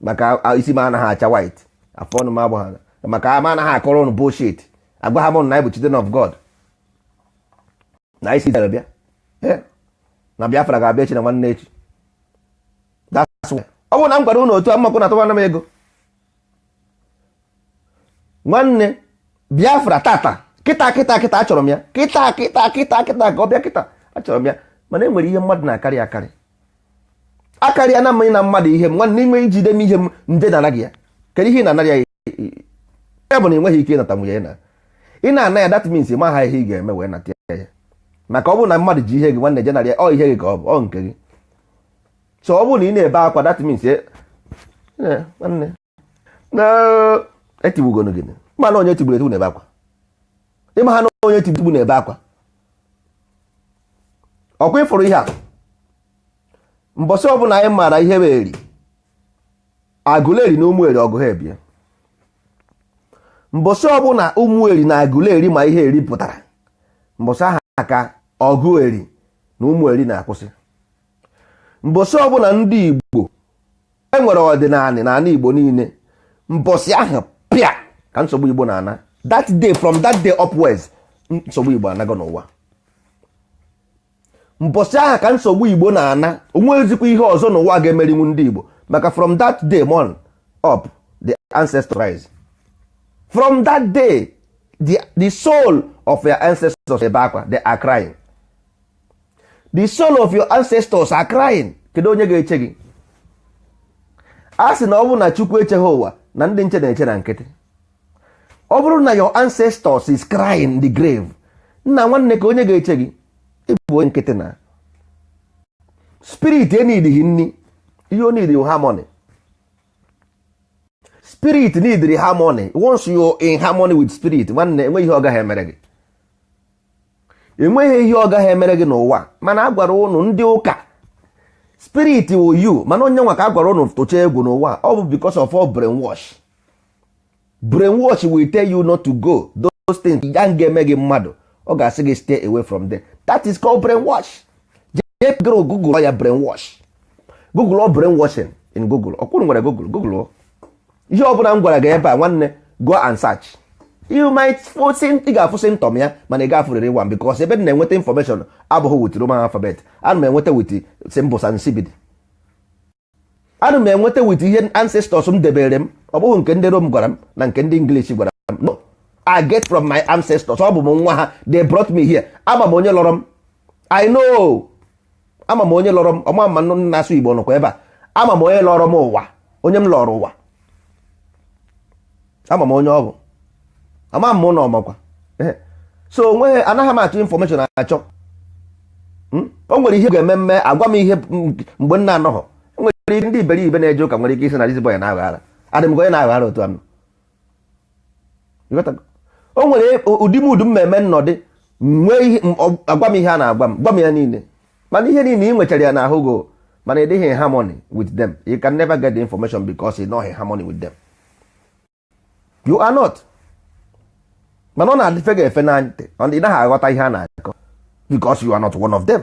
maka isi m anaghị acha white, afọ ọnụ m agbagha, maka ama anaghị akọrọ ụnụ bullshit. Agwa ha m na anyị bụ children of God, na isi Israel bịa, na Biafra ga-abịa echi na nwanne echi. That's why. Ọ bụrụ na m gwara ụnụ otu amakụ na atụwana m ego, nwanne, Biafra tata, kịta kịta kịta, achọrọ m ya kịta kịta kịta kịta, ka ọ bịa kịta, achọrọ m ya. Mana e nwere ihe mmadụ na-akarị akarị akarịa na mmanya na mmadụ ihe m. Nwanne, ime ijide m ihe m nje na anaghị ya. Kedu ihe ị na-anara ya? Ya bụ na ị nweghị ike ịnata nwunye na ị na-ana ya. That means ị maha ihe ị ga-eme wee nata ya. Maka ọ bụrụ na mmadụ ji ihe gị, nwanne, jenara ya, ọ ihe gị ka ọ bụ, ọ nke gị. So ọ bụrụ na ị na-ebe akwa, that means, nwanne, na etigbugonu gị. Mana onye tigburu etigbu na-ebe akwa. Ịma ha na onye tigbu na-ebe akwa. Ọkwa ịfụrụ ihe a, mbọsị ọbụla anyị maara ihe bụ eri Agụleri na Ụmụeri, ọgụ ha ebie. Mbọsị ọbụla Ụmụeri na Agụleri ma ihe eri pụtara, mbọsị aha ka ọgụ eri na Ụmụeri na-akwụsị. Mbọsị ọbụla ndị Igbo e nwere ọdịnala n'ala Igbo niile, mbọsị ahụ pịa ka nsogbu Igbo na-ana. That day, from that day upwards, nsogbu Igbo anago n'ụwa. Mbọsị ahụ ka nsogbu Igbo na-ana. Onwezikwa ihe ọzọ n'ụwa ga-emerinwu ndị Igbo, maka from that day on up, the ancestors rise. From that day, the soul of your ancestors ebe akwa. They are crying. The soul of your ancestors are crying. Kedu onye ga-eche gị? A sị na ọ bụrụ na Chukwu echeghị ụwa, na ndị nche na-eche na nkịtị. Ọ bụrụ na your ancestors is crying in the grave, nna, nwanne, ka onye ga-eche gị? Ịbụ onye nkịtị na spirit enidighi nni. Ihe o need harmony. Spirit need harmony. Once you in harmony with spirit, nwanne, enweghị ihe ọ gaghị emere gị. Enweghị ihe ọ gaghị emere gị n'ụwa. Mana a gwara ụnụ ndị ụka, spirit will you. Mana onye nwa ka a gwara ụnụ tụcha egwu n'ụwa, ọ bụ because of all brainwash. Brainwash will tell you not to go those things ya ga-eme gị mmadụ. Ọ ga-asị gị stay away from them. That is called brainwash. Jee Google ya, brainwash. Google ọ brainwashing in Google. Ọkwụrụ nwere Google. Google ihe ọ bụla m gwara gị ebe a, nwanne. Go and search. You might ị ga-afụ symptom ya, mana ị ga-afụrịrị one, because ebe m na-enweta information abụghị with Roman alphabet. Ana m enweta with symbols and CBD. Ana m enweta with ihe ancestors m debere m. Ọ bụghị nke ndị Rome gwara m na nke ndị English gwara m. No, I get from my ancestors. Ọ bụ m nwa ha. They brought me here. Ama m onye lọrọ m. I know. Ama m onye lọrọ m. Ọma ma na-asụ Igbo nọkwa ebe a. Ama m onye lọrọ m ụwa, onye m lọrọ ụwa. Ama m onye ọ bụ. Ama m na ọmakwa. So onweghị, anaghị m achọ information achọ. O nwere ihe ga-eme mme agwa m ihe mgbe m na-anọghọ. Nwere ndị iberibe na-eje ụka nwere ike isi na this boy na-aghara. Adị m ka onye na-aghara otu a. O nwere ụdị mudu mmemme nnọdị nwee ihe agwa m, ihe a na-agwa m, gwa m ya niile. Mana ihe niile ị nwechara ya n'ahụ go, mana ị dịghị in harmony with them. You can never get the information because you're not in harmony with them. You are not. Mana ọ na-adịfe gị efe na ntị, ị naghị aghọta ihe a na-akọ because you are not one of them.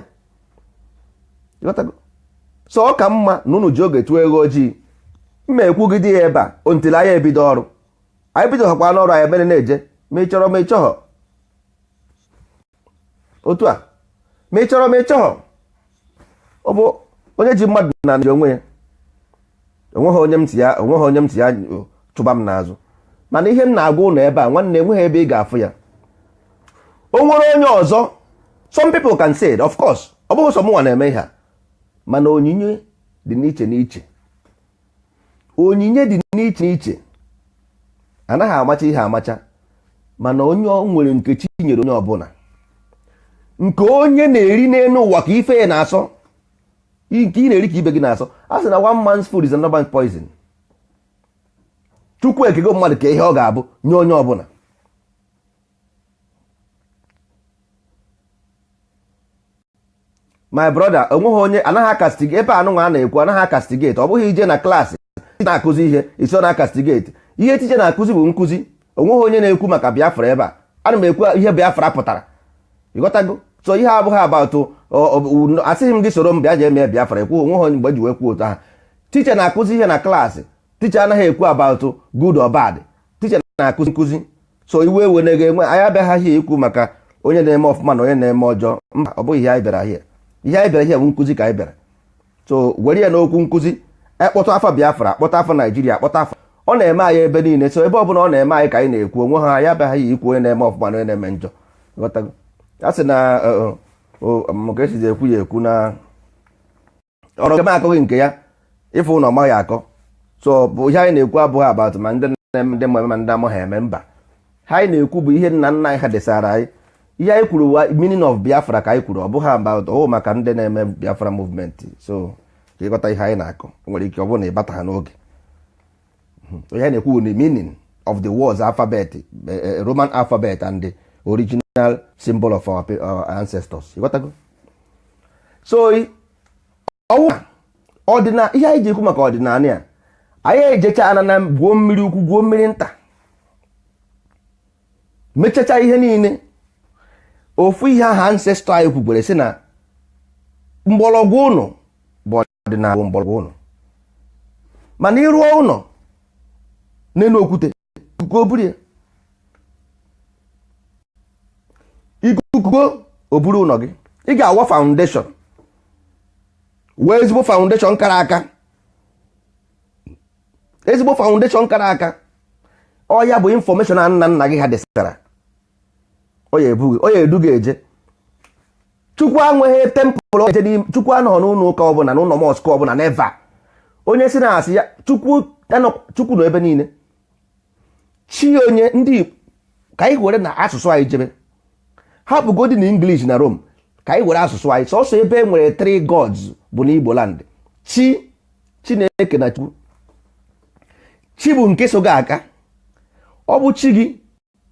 So ọ ka mma na unu ji oge tụọ ego ojii. Mma ekwugide ya ebe a ontili anyị ebido ọrụ. Anyị bidoghakwa n'ọrụ anyị mere na-eje, ma ị chọrọ ma ị chọghọ. Otu a, ma ị chọrọ ma ị chọghọ, ọ bụ onye ji mmadụ na ji onwe ya. Onweghị onye m ti ya, onweghị onye m ti ya chụba m n'azụ. Mana ihe m na-agwa ụlọ ebe a, nwanne, enweghị ebe ị ga-afụ ya. O nwere onye ọzọ. Some people can say it, of course. Ọ bụghị sọ mụnwa na-eme ihe a, mana onyinye dị n'iche n'iche. Onyinye dị n'iche n'iche. Anaghị amacha ihe amacha, mana onye ọ nwere nke chi nyere onye ọbụla, nke onye na-eri n'elu ụwa ka ife ya na-asọ, nke ị na-eri ka ibe gị na-asọ. A sị na one man's food is another man's poison. Chukwu ekego mmadụ ka ihe ọ ga-abụ nye onye ọbụla. My brother, onweghị onye anaghị acastigate ebe anụnwa a na-ekwu. Anaghị acastigate. Ọ bụghị ije na klaasị na-akụzi ihe isi ọ na-acastigate. Ihe teacher na-akụzi bụ nkụzi. Onweghị onye na-ekwu maka Biafra ebe a. Ana m ekwu ihe Biafra pụtara, ịghọtago? So ihe abụghị about asịghị m gị soro m bịa jee mee Biafra. Ekwu onweghị onye mgbe ji wee kwuo otu ahụ. Teacher na-akụzi ihe na klaasị. Teacher anaghị ekwu about good or bad. Teacher na-akụzi nkụzi. So iwe ewe na ga-enwe. Anyị abịaghị ikwu maka onye na-eme ọfụma na onye na-eme ọjọọ. Mba, ọ bụghị ihe anyị bịara here. Ihe anyị bịara here bụ nkụzi ka anyị bịara. So were ya n'okwu nkụzi. Ekpọtụ afa Biafra, akpọta afa Naijiria, akpọta afa. Ọ na-eme anyị ebe niile. So ebe ọbụla ọ na-eme anyị ka anyị na-ekwu onwe ha. Anyị abịaghị ikwu onye na-eme ọfụma na onye na-eme njọ. Ghọtago? A sị na ka esizi ekwu ya ekwu na ọrụ nke akọghị nke ya ịfụ na ọ maghị akọ. So bụ ihe anyị na-ekwu abụghị about ma ndị na-eme, ndị ma ndị amaghị eme. Mba, ha anyị na-ekwu bụ ihe nna nna anyị ha desara anyị. Ihe anyị kwuru wa meaning of Biafra ka anyị kwuru. Ọ bụghị about ọ maka ndị na-eme Biafra movement. So ka ịghọta ihe anyị na-akọ, nwere ike ọ bụrụ na ịbata ha n'oge. Ihe anyị na-ekwu bụ the meaning of the words, alphabet, Roman alphabet and the original symbol of our ancestors. Ịghọtago? So ọwụ ọdịna ihe anyị ji ekwu maka ọdịnala ya, anyị ejecha ana na gwuo mmiri ukwu, gwuo mmiri nta, mechacha ihe niile. Ofu ihe ahụ ancestor anyị kwukwere sị na mgbọrọgwụ ụnụ bụ ọdịnala, bụ mgbọrọgwụ ụnụ. Mana ịrụọ ụlọ n'elu okwute, ikuku o buru ya, ikuku o buru ụlọ gị. Ị ga-awa foundation wee ezigbo foundation kara aka, ezigbo foundation kara aka. Ọ ya bụ information a nna nna gị ha desara. Ọ ya ebu, ọ ya edu gị eje. Chukwu anweghị temple eje n'ime. Chukwu anọghị n'ụlọ ụka ọbụla, n'ụlọ mosque ọbụla, never. Onye si na asị ya Chukwu, Chukwu nọ ebe niile. Chi onye ndị ka anyị were na asụsụ anyị jebe, hapụgodi na English na Rome, ka anyị were asụsụ anyị. Sọsọ ebe e nwere three gods bụ n'Igbo land: chi, Chineke na Chukwu. Chi bụ nke so gị aka. Ọ bụ chi gị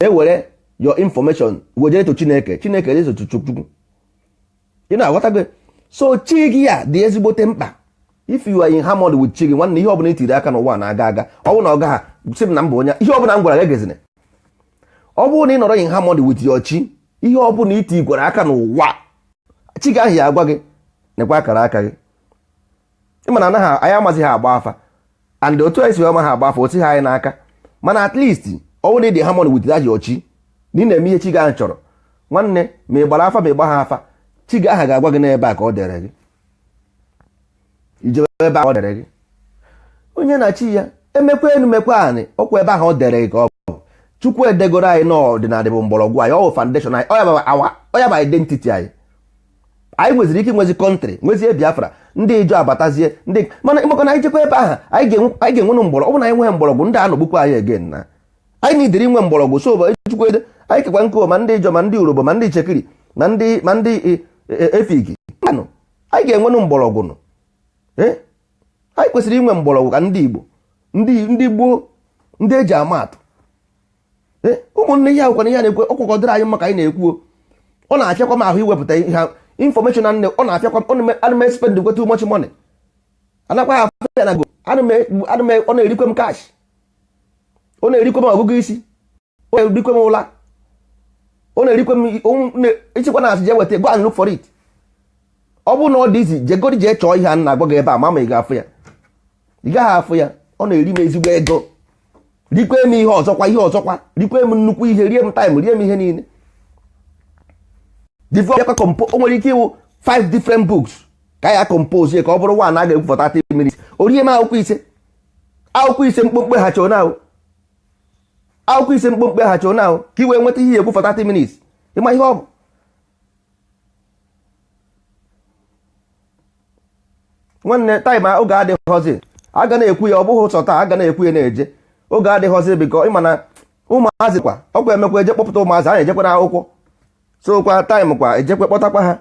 ewere your information wejere to Chineke, Chineke ezo to Chukwu. Ị na-aghọta gị? So chi gị a dị ezigbote mkpa. If you are in harmony with chi gị, nwanne, ihe ọbụla itiri aka n'ụwa na-aga aga. Ọ bụrụ na ọ gaghị, sị m na mba onye ihe ọbụla m gwara gị egezina. Ọ bụrụ na ị nọrọ in harmony with your chi, ihe ọbụla iti gwara aka n'ụwa, chi gị ahụ ya agwa gị nekwa akara aka gị. Ịma na anaghị anyị amazighị agba afa, and otu anyị si ama ha agba afa osi ha anyị n'aka. Mana at least Ọ bụrụ na ị dị harmony with that your chi, na ị na-eme ihe chi gị ahụ chọrọ, nwanne, ma ị gbara afa ma ị gba ha afa, chi gị ahụ ga-agwa gị n'ebe a ka ọ dere gị ijebe, ebe ahụ ọ dere gị. Onye na chi ya emekwa enu mekwa anị, ọkwa ebe ahụ ọ dere gị ka ọ bụ. Chukwu edegoro anyị n'ọdịnala bụ mgbọrọgwụ anyị, ọ bụ foundation anyị, ọ ya bụ identity anyị. Anyị nweziri ike nwezi country, nwezie Biafra, ndị Ijọ abatazie ndị, mana ịmakọ na anyị jekwa ebe ahụ, anyị ga-enwenụ mgbọrọgwụ. Ọ bụ na anyị nwee mgbọrọgwụ, ndị anọgbukwa anyị again. Na anyị nidiri inwe mgbọrọgwụ. So bụ Chukwu ede anyị kekwa nkụ, ma ndị Ijọ, ma ndị Urobo, ma ndị Ichekiri, ma ndị Efiki anụ, anyị ga-enwenụ mgbọrọgwụ nụ. Anyị kwesịrị inwe mgbọrọgwụ ka ndị Igbo, ndị gboo, ndị eji ama atụ. Ụmụnne, ihe akwụkwọ na ihe a na-ekwu, ọkwụkwọ dịrị anyị mma ka anyị na-ekwu. Ọ na-afịakwa m ahụ iwepụta ihe information na ọ na-afịakwa. Ana m spend gwe too much money, anakwa ha afọ ya na go. Ana m, ọ na-erikwe m cash, ọ na-erikwe m ọgụgụ isi, ọ na-erikwe m ụla, ọ na-erikwe m ichekwa na asị jee weta. Go and look for it. Ọ bụrụ na ọ dị izi, jegodi jee chọọ ihe a na-agwa gị ebe a, ma ị ga-afụ ya, ị gaghị afụ ya. Ọ na-eri m ezigbo ego, rikwe m ihe ọzọkwa, ihe ọzọkwa, rikwe m nnukwu ihe, rie m time, rie m ihe niile. Before o nwere ike ịwụ five different books ka ya compose ya ka ọ bụrụ one a ga-ekwu for 30 minutes, o rie m akwụkwọ 5, akwụkwọ 5 mkpụmkpụ ha chọọ na akwụkwọ 5 mkpụmkpụ ha chọọ na ka ị wee nweta ihe ekwu for 30 minutes. Ịma ihe ọ bụ? Nwanne, time oge adịghọzi. Aga na-ekwu ya, ọ bụghị ụsọ taa, aga na-ekwu ya na-eje. Oge adịghọzi bikọ ịma na ụmụazị kwa ọkwa emekwa eje kpọpụta ụmụazị a na-ejekwa n'akwụkwọ, so kwa time kwa ejekwe kpọtakwa ha.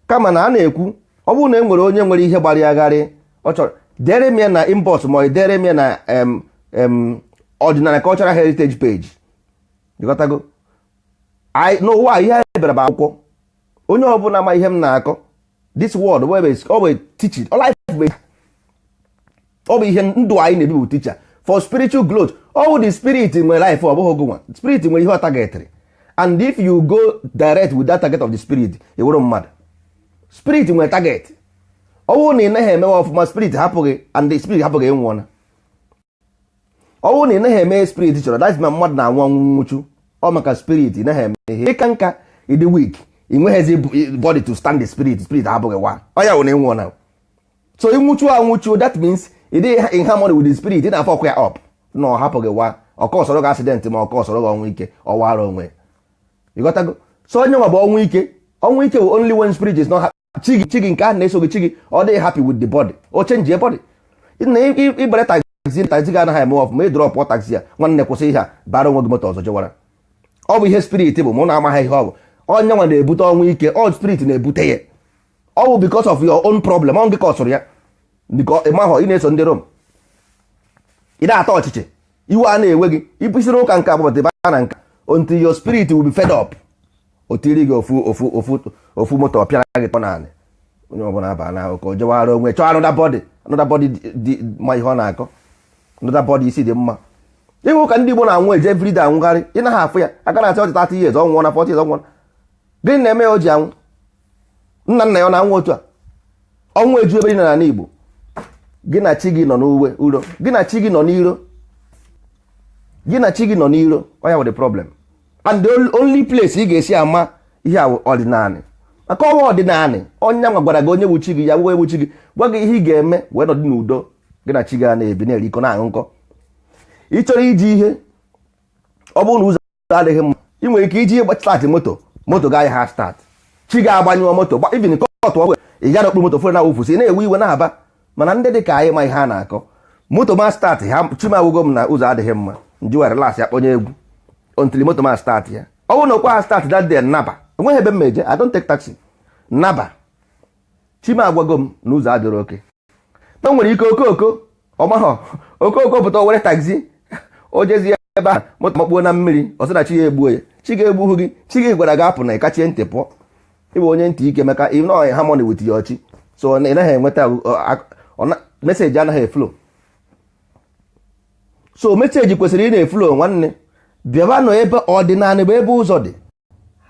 Kama na a na-ekwu, ọ bụrụ na e nwere onye nwere ihe gbara ya gharị, ọ chọrọ, dere m ya na inbox, ma ọ dere m ya na Ọdịnala Cultural Heritage page. Ịghọtago? N'ụwa ihe anyị bịara bụ akwụkwọ. Onye ọbụla ma ihe m na-akọ, this world ọ bụ teaching life, ọ bụ ihe ndụ anyị na-ebi bụ teacher for spiritual growth. Ọ bụ the spirit nwere life, ọ bụghị gụnwa. Spirit nwere ihe ọ targetịrị, and if you go direct with that target of the spirit, ị wụrụ mmadụ. Spirit nwere target. Ọ bụrụ na ị naghị emewe ọfụma, spirit hapụghị, and the spirit hapụghị, ịnwụọna. Ọ bụrụ na ị naghị eme spirit chọrọ, that's ma mmadụ na-anwụ ọnwụ nwụchu. Ọ maka spirit ị naghị eme ihe, ịka nka, ịdị weak, ị nweghịzi body to stand the spirit, spirit hapụghị wa, ọ ya wụ na ịnwụọna. So ịnwụchu anwụchu, that means ị dịghị in harmony with the spirit. Ị na-afọ ọkụ ya up na ọ hapụghị wa, ọkọ ọsọrọ gị accident, ma ọkọ ọsọrọ gị ọnwụ ike, ọwara onwe. Ịghọtago? So onye nwa bụ ọnwụ ike. Ọnwụ ike bụ only when spirit is not happy. Chi gị, chi gị nke ahụ na-eso gị, chi gị, ọ dịghị happy with the body, o change body. Na ịbara taxi, taxi gị anaghị eme ọfụma, ị drop taxi ya, nwanne, kwụsị ihe a, bara onwe gị moto ọzọ jewara. Ọ bụ ihe spirit bụ mụ na amaghị ihe ọ bụ. Onye nwa na-ebute ọnwụ ike, ọ spirit na-ebute ya. Ọ bụ because of your own problem, ọ gị ka ọ sụrụ ya, because ịmahọ ị na-eso ndị Rom, ị na-ata ọchịchị, iwe a na-ewe gị, ịbụsiri ụka nke agbabata ebe a na nka, until your spirit will be fed up, o tiri gị ofu ofu ofu ofu moto, ọ pịara gị tọ naanị. Onye ọbụla aba na ka o jewara onwe, chọọ another body, another body dị mma, ihe ọ na-akọ, another body isi dị mma. Ịhụ ka ndị Igbo na-anwụ eje everyday anwụgharị, ị naghị afụ ya aka na-asị ọ dị 30 years, ọ nwụọ na 40 years, ọ nwụọ. Gịnị na-eme ya o ji anwụ? Nna nna ya ọ na-anwụ otu a? Ọnwụ eju ebe dị n'ala Igbo. Gị na chi gị nọ n'uwe uro, gị na chi gị nọ n'iro, gị na chi gị nọ n'iro. Ọ ya bụ the problem. And the only place ị ga-esi ama ihe a ọdịnala, maka ọnwa ọdịnala, onye nwa gwara gị onye wu chi gị, ya wuo ewu chi gị, gwa gị ihe ị ga-eme wee nọdụ n'udo, gị na chi gị a na-ebi, na-erikọ, na-aṅụ nkọ. Ị chọrọ iji ihe, ọ bụrụ na ụzọ adịghị mma, ị nwere ike iji start moto, moto gaghị ha start, chi ga-agbanyụọ moto, even kọtụ ọgwụ ị ga n'okpuru moto fere na awụfusi na-ewe iwe na-aba. Mana ndị dị ka anyị ma ihe a na-akọ, moto ma start ha, chimawugo m na ụzọ adịghị mma, nji relax ya, kpọnye egwu until moto ma start ya. Ọ bụrụ na okwe ha start that day, naba, enweghị ebe m eje. I don't take taxi. Naba, chima agwago m na ụzọ adịrị oke ma nwere ike okooko ọmahọ okooko pụta, o were taxi, o jezie ebe ahụ, moto makpuo na mmiri, ọ sị na chi ya egbuo ya. Chi ga-egbuhu gị? Chi gị gwara gị apụ na ịkachie ntị pụọ. Ịbụ onye ntị ike maka ị nọ harmony with your chi, so ị naghị enweta message, anaghị eflow. So message kwesịrị ị na-eflow. Nwanne, bịabanụ ebe ọdịnala bụ ebe ụzọ dị.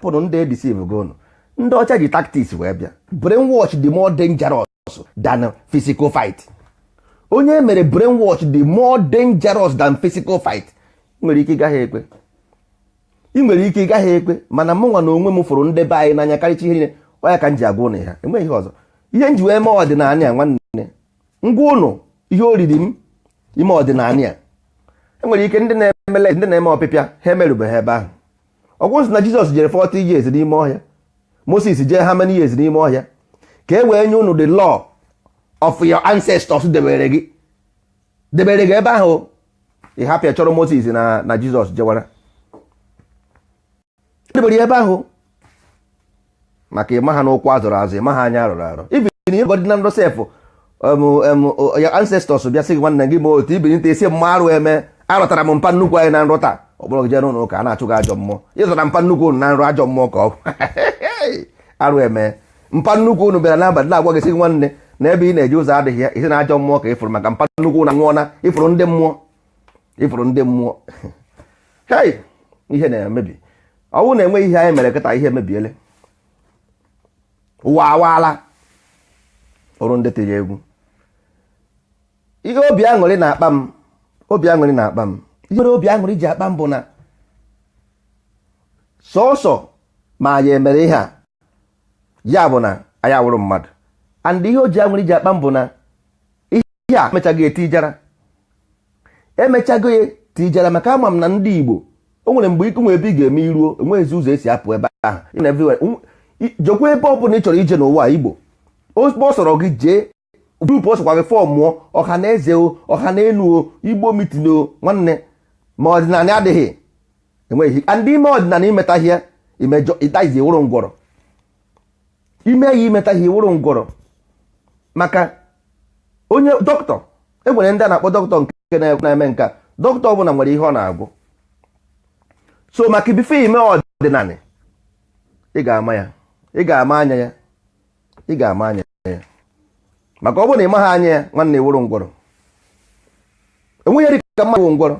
Pụrụ ndị edeceive gị ụnụ, ndị ọcha ji tactics wee bịa. Brainwash dị more dangerous than physical fight. Onye mere brainwash dị more dangerous than physical fight. Nwere ike ịgaghị ekwe, ị nwere ike ịgaghị ekwe, mana mụ nwa na onwe m fụrụ ndị be anyị n'anya karịcha ihe niile. Ọ ya ka m ji agwa ụnụ ya, enweghị ihe ọzọ. Ihe m ji wee mee ọdịnala a, nwanne, ngwa ụnụ, ihe oriri m ime ọdịnala a, enwere ike ndị na-emele, ndị na-eme ọpịpịa, ha emerụbeghị ebe ahụ. Ọgwụ sị na Jizọs jere 40 years n'ime ọhịa, Moses jee how many years n'ime ọhịa, ka e wee nye unu the law of your ancestors debere gị, debere gị ebe ahụ. Ị hapụ ya, chọrọ Moses na Jizọs jewara, debere ya ebe ahụ maka ịma ha n'ụkwụ azụrụ azụ, ịma ha anya arụrụ arụ. Even ịgọdị na ndụ sef, your ancestors bịa sị gị, nwanne gị, ma otu ibiri nta esi mma arụ eme. Arụtara m mpa nnukwu anyị na nrọ taa. Ọ bụrụ gị jee n'ụlọ ụka, a na-achụ gị ajọ mmụọ. Ịzụtara mpa nnukwu unu na nrọ, ajọ mmụọ ka ọ arụ eme. Mpa nnukwu unu bịara n'abalị na-agwa gị, sị gị, nwanne, na ebe ị na-eje ụzọ adịghị ya. Isi na ajọ mmụọ ka ịfụrụ, maka mpa nnukwu unu nwụọ na ịfụrụ ndị mmụọ, ịfụrụ ndị mmụọ. Hei, ihe na-emebi. Ọ bụrụ na enweghị ihe anyị mere kịta, ihe emebiele. Ụwa awaala ọrụ ndị tiri egwu. Ihe obi aṅụrị na-akpa m, obi aṅụrị na-akpa m. Ihe mere obi aṅụrị ji akpa m bụ na sọọsọ ma anyị emere ihe a, ya bụ na anyị awụrụ mmadụ. And ihe o ji aṅụrị ji akpa m bụ na ihe a emechaghị etijara, emechago ya tijara, maka ama m na ndị Igbo, o nwere mgbe ike nwe ebe ị ga-eme iruo, enweghịzi ụzọ esi apụ ebe ahụ. Jekwa ebe ọ bụla ị chọrọ ije n'ụwa Igbo, ọ sọrọ gị jee group, ọ sọkwa gị form ọha na eze o, ọha na enu o, Igbo meeting o, nwanne, ma ọdịnala adịghị, enweghị. Ndị ime ọdịnala imetaghị ya, imejọ, ịtaghịzi, wụrụ ngwọrọ. Ime ya imetaghị, wụrụ ngwọrọ. Maka onye dọkịta, e nwere ndị a na-akpọ dọkịta nke na-eme nka. Dọkịta ọbụla nwere ihe ọ na-agwụ. So maka before ime ọdịnala, ị ga-ama ya, ị ga-ama anya ya, ị ga-ama anya ya. Maka ọ bụrụ na ị maghị anya ya, nwanne, wụrụ ngwọrọ. Enweghị dị ka mmadụ ngwọrọ.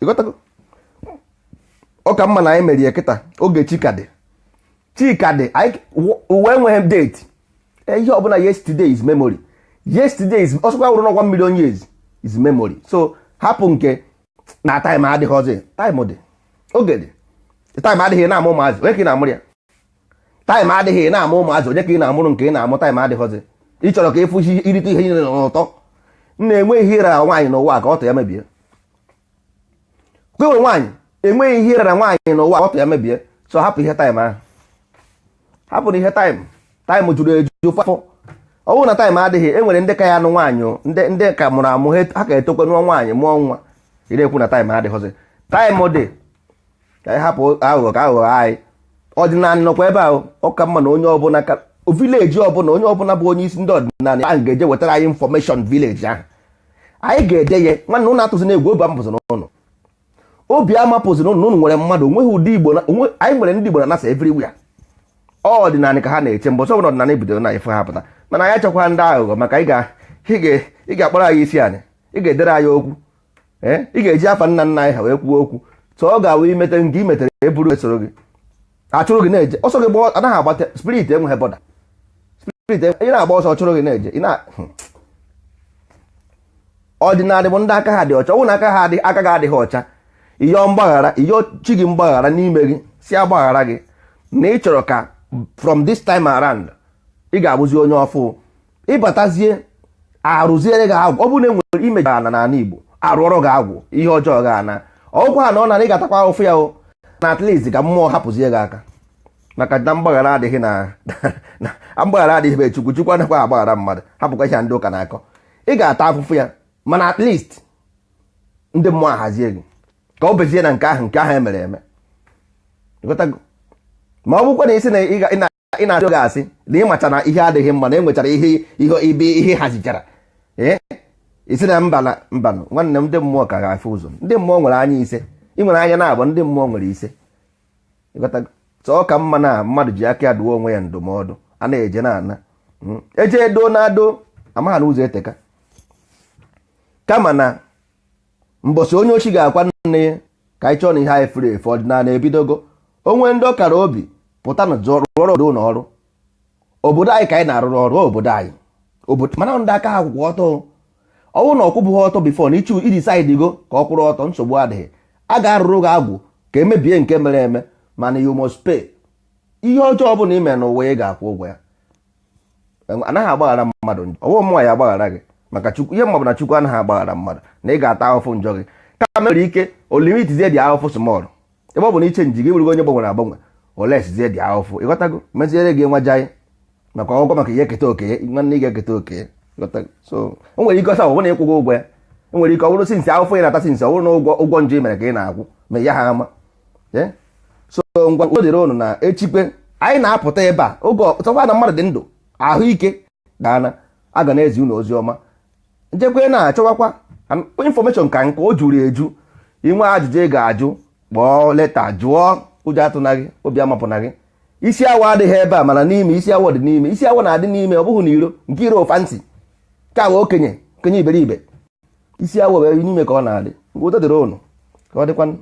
Ịghọtago? Ọ ka mma na anyị mere ya kịta, oge chi ka dị, chi ka dị. Ụwa enweghị date. Ihe ọbụla, yesterday is memory. Yesterday is ọsọkwa wụrụ n'ọgwa million years is memory. So hapụ nke na time adịghị ọzọ. Time dị, oge dị. Time adịghị na-amụ ụmụazị, onye ka ị na-amụrụ ya? Time adịghị na-amụ ụmụazị, onye ka ị na-amụrụ nke ị na-amụ? Time adịghịzi. Ị chọrọ ka ịfụ irite ihe niile n'ụtọ. Na-enwe ihe ịrara nwaanyị n'ụwa ka ọtọ ya mebie. Kwewe nwaanyị, enweghị ihe ịrara nwaanyị n'ụwa ka ọtọ ya mebie. So hapụ ihe time ahụ, hapụ na ihe time. Time juru eju afọ. Ọ bụrụ na time adịghị, e nwere ndị ka ya anụ nwaanyị, ndị ka mụrụ amụ, ha ka etokwe nụọ nwaanyị, mụọ nwa. Ị na-ekwu na time adịghịzi? Time dị. Ka anyị hapụ aghụghọ, ka aghụghọ anyị. Ọdịnala nọkwa ebe ahụ. Ọ ka mma na onye ọbụla ka village ọbụla, onye ọbụla bụ onye isi ndị ọdịnala ahụ ga-eje wetara anyị information village ahụ. Anyị ga-ede ya. Nwanne, ụnụ atụzi na egwu. Obi amapụzi n'ụnụ, obi amapụzi n'ụnụ. Ụnụ nwere mmadụ onweghị ụdị Igbo anyị nwere. Ndị Igbo na nasa everywhere. Ọdịnala ka ha na-eche. Mbọsị ọbụla ọdịnala bidoro na ife ha pụta, mana anyị achọkwa ndị aghụghọ, maka ị ga-akpọrọ anyị isi anyị, ị ga-edere anyị okwu, ị ga-eji afa nna nna anyị ha wee kwuo okwu. Tụọ ọ ga-awụ imete nke i metere, eburu esoro gị, achụrụ gị na-eje ọsọ gị gbaa. Anaghị agbata spirit, enweghị border. Spirit, ị na-agba ọsọ, chụrụ gị na-eje. Ị na ọdịnala bụ ndị aka ha dị ọcha. Ọ bụrụ na aka ha adị, aka gị adịghị ọcha, ịyọọ mgbaghara, ịyọọ chi gị mgbaghara n'ime gị, si agbaghara gị na ị chọrọ ka from this time around ị ga-abụzi onye ọfụ. Ịbatazie, arụziere gị agwụ. Ọ bụrụ na e nwere imejọ ana n'ala Igbo, arụọrọ gị agwụ, ihe ọjọọ ga ana ọgwụ ha na ọ na ị ga-atakwa ahụfụ ya o, na at least ka mmụọ hapụzie gị aka, maka na mgbaghara adịghị, na mgbaghara adịghị be Chukwu. Chukwu anaghị agbaghara mmadụ. Hapụkwa ihe ndị ụka na-akọ. Ị ga-ata afụfụ ya, mana at least ndị mmụọ ahazie gị ka ọ bezie na nke ahụ, nke ahụ emere eme. Ịghọtago? Ma ọ bụkwa na isi na ị na-asị oge asị na ị macha na ihe adịghị mma, na e nwechara ihe ihe ibe ihe hazichara, ee, isi na mba na mba. Nwanne m, ndị mmụọ ka ga-afụ ụzọ. Ndị mmụọ nwere anya ise. Ị nwere anya na-abụ, ndị mmụọ nwere ise. Ịghọtago? Ọ ka mma na mmadụ ji aka ya duo onwe ya ndụmọdụ. A na-eje na-ana eje edo na ado amaha na ụzọ eteka. Kama na mbọsị onye ochi ga-akwa nne ya, ka anyị chọọ na ihe anyị furu efu. Ọdịnala ebidogo. Onwe ndị ọkara obi pụta na rụọrọ obodo ụlọ ọrụ. Obodo anyị ka anyị na-arụrụ ọrụ obodo anyị, obodo mana ndị aka ha kwụkwọ ọtọ. Ọwụ na ọkwụbụghị ọtọ before na ichu iji side go ka ọ kwụrụ ọtọ, nsogbu adịghị. A ga-arụrụ gị agwụ ka emebie nke mere eme, mana you must pay. Ihe ọjọọ ọ bụla ime n'ụwa, ị ga-akwụ ụgwọ ya. Anaghị agbaghara mmadụ njọ. Ọwụ mmụọ ya agbaghara gị maka Chukwu. Ihe mma bụ na Chukwu anaghị agbaghara mmadụ, na ị ga-ata ahụfụ njọ gị. Kama nwere ike o limitizie dị ahụfụ small, ebe ọ bụ na iche nji gị bụrụ onye gbanwere agbanwe, olesizie dị ahụfụ. Ịghọtago? Meziere gị nwa jai maka ọgwụgwọ, maka ihe eketa oke ya. Nwanne, ị ga-eketa oke ya. Ịghọtago? So o nwere ike ọsọ ọ bụrụ na ịkwụghị ụgwọ ya, o nwere ike ọ bụrụ since ahụfụ ị na-ata, since ọ bụrụ na ụgwọ njọ ị mere ka ị na-akwụ ma ya ha ama. So ngwa, o dịrị ụnụ na echikwe anyị na-apụta ebe a oge ọtọkwa na mmadụ dị ndụ, ahụike ga-ana a ga na-ezi unu ozi ọma. Njekwe na-achọwakwa information ka nke o juru eju. Inwe ajụjụ ị ga-ajụ, kpọọ leta jụọ. Ụjọ atụna gị, obi amapụna gị. Isi awọ adịghị ebe a, mana n'ime isi awọ dị n'ime. Isi awọ na-adị n'ime, ọ bụghị n'iro. Nke iro fancy ka awa okenye okenye iberibe. Isi awọ bụ n'ime ka ọ na-adị. Ụtọ dịrị ụnụ ka ọ dịkwanụ.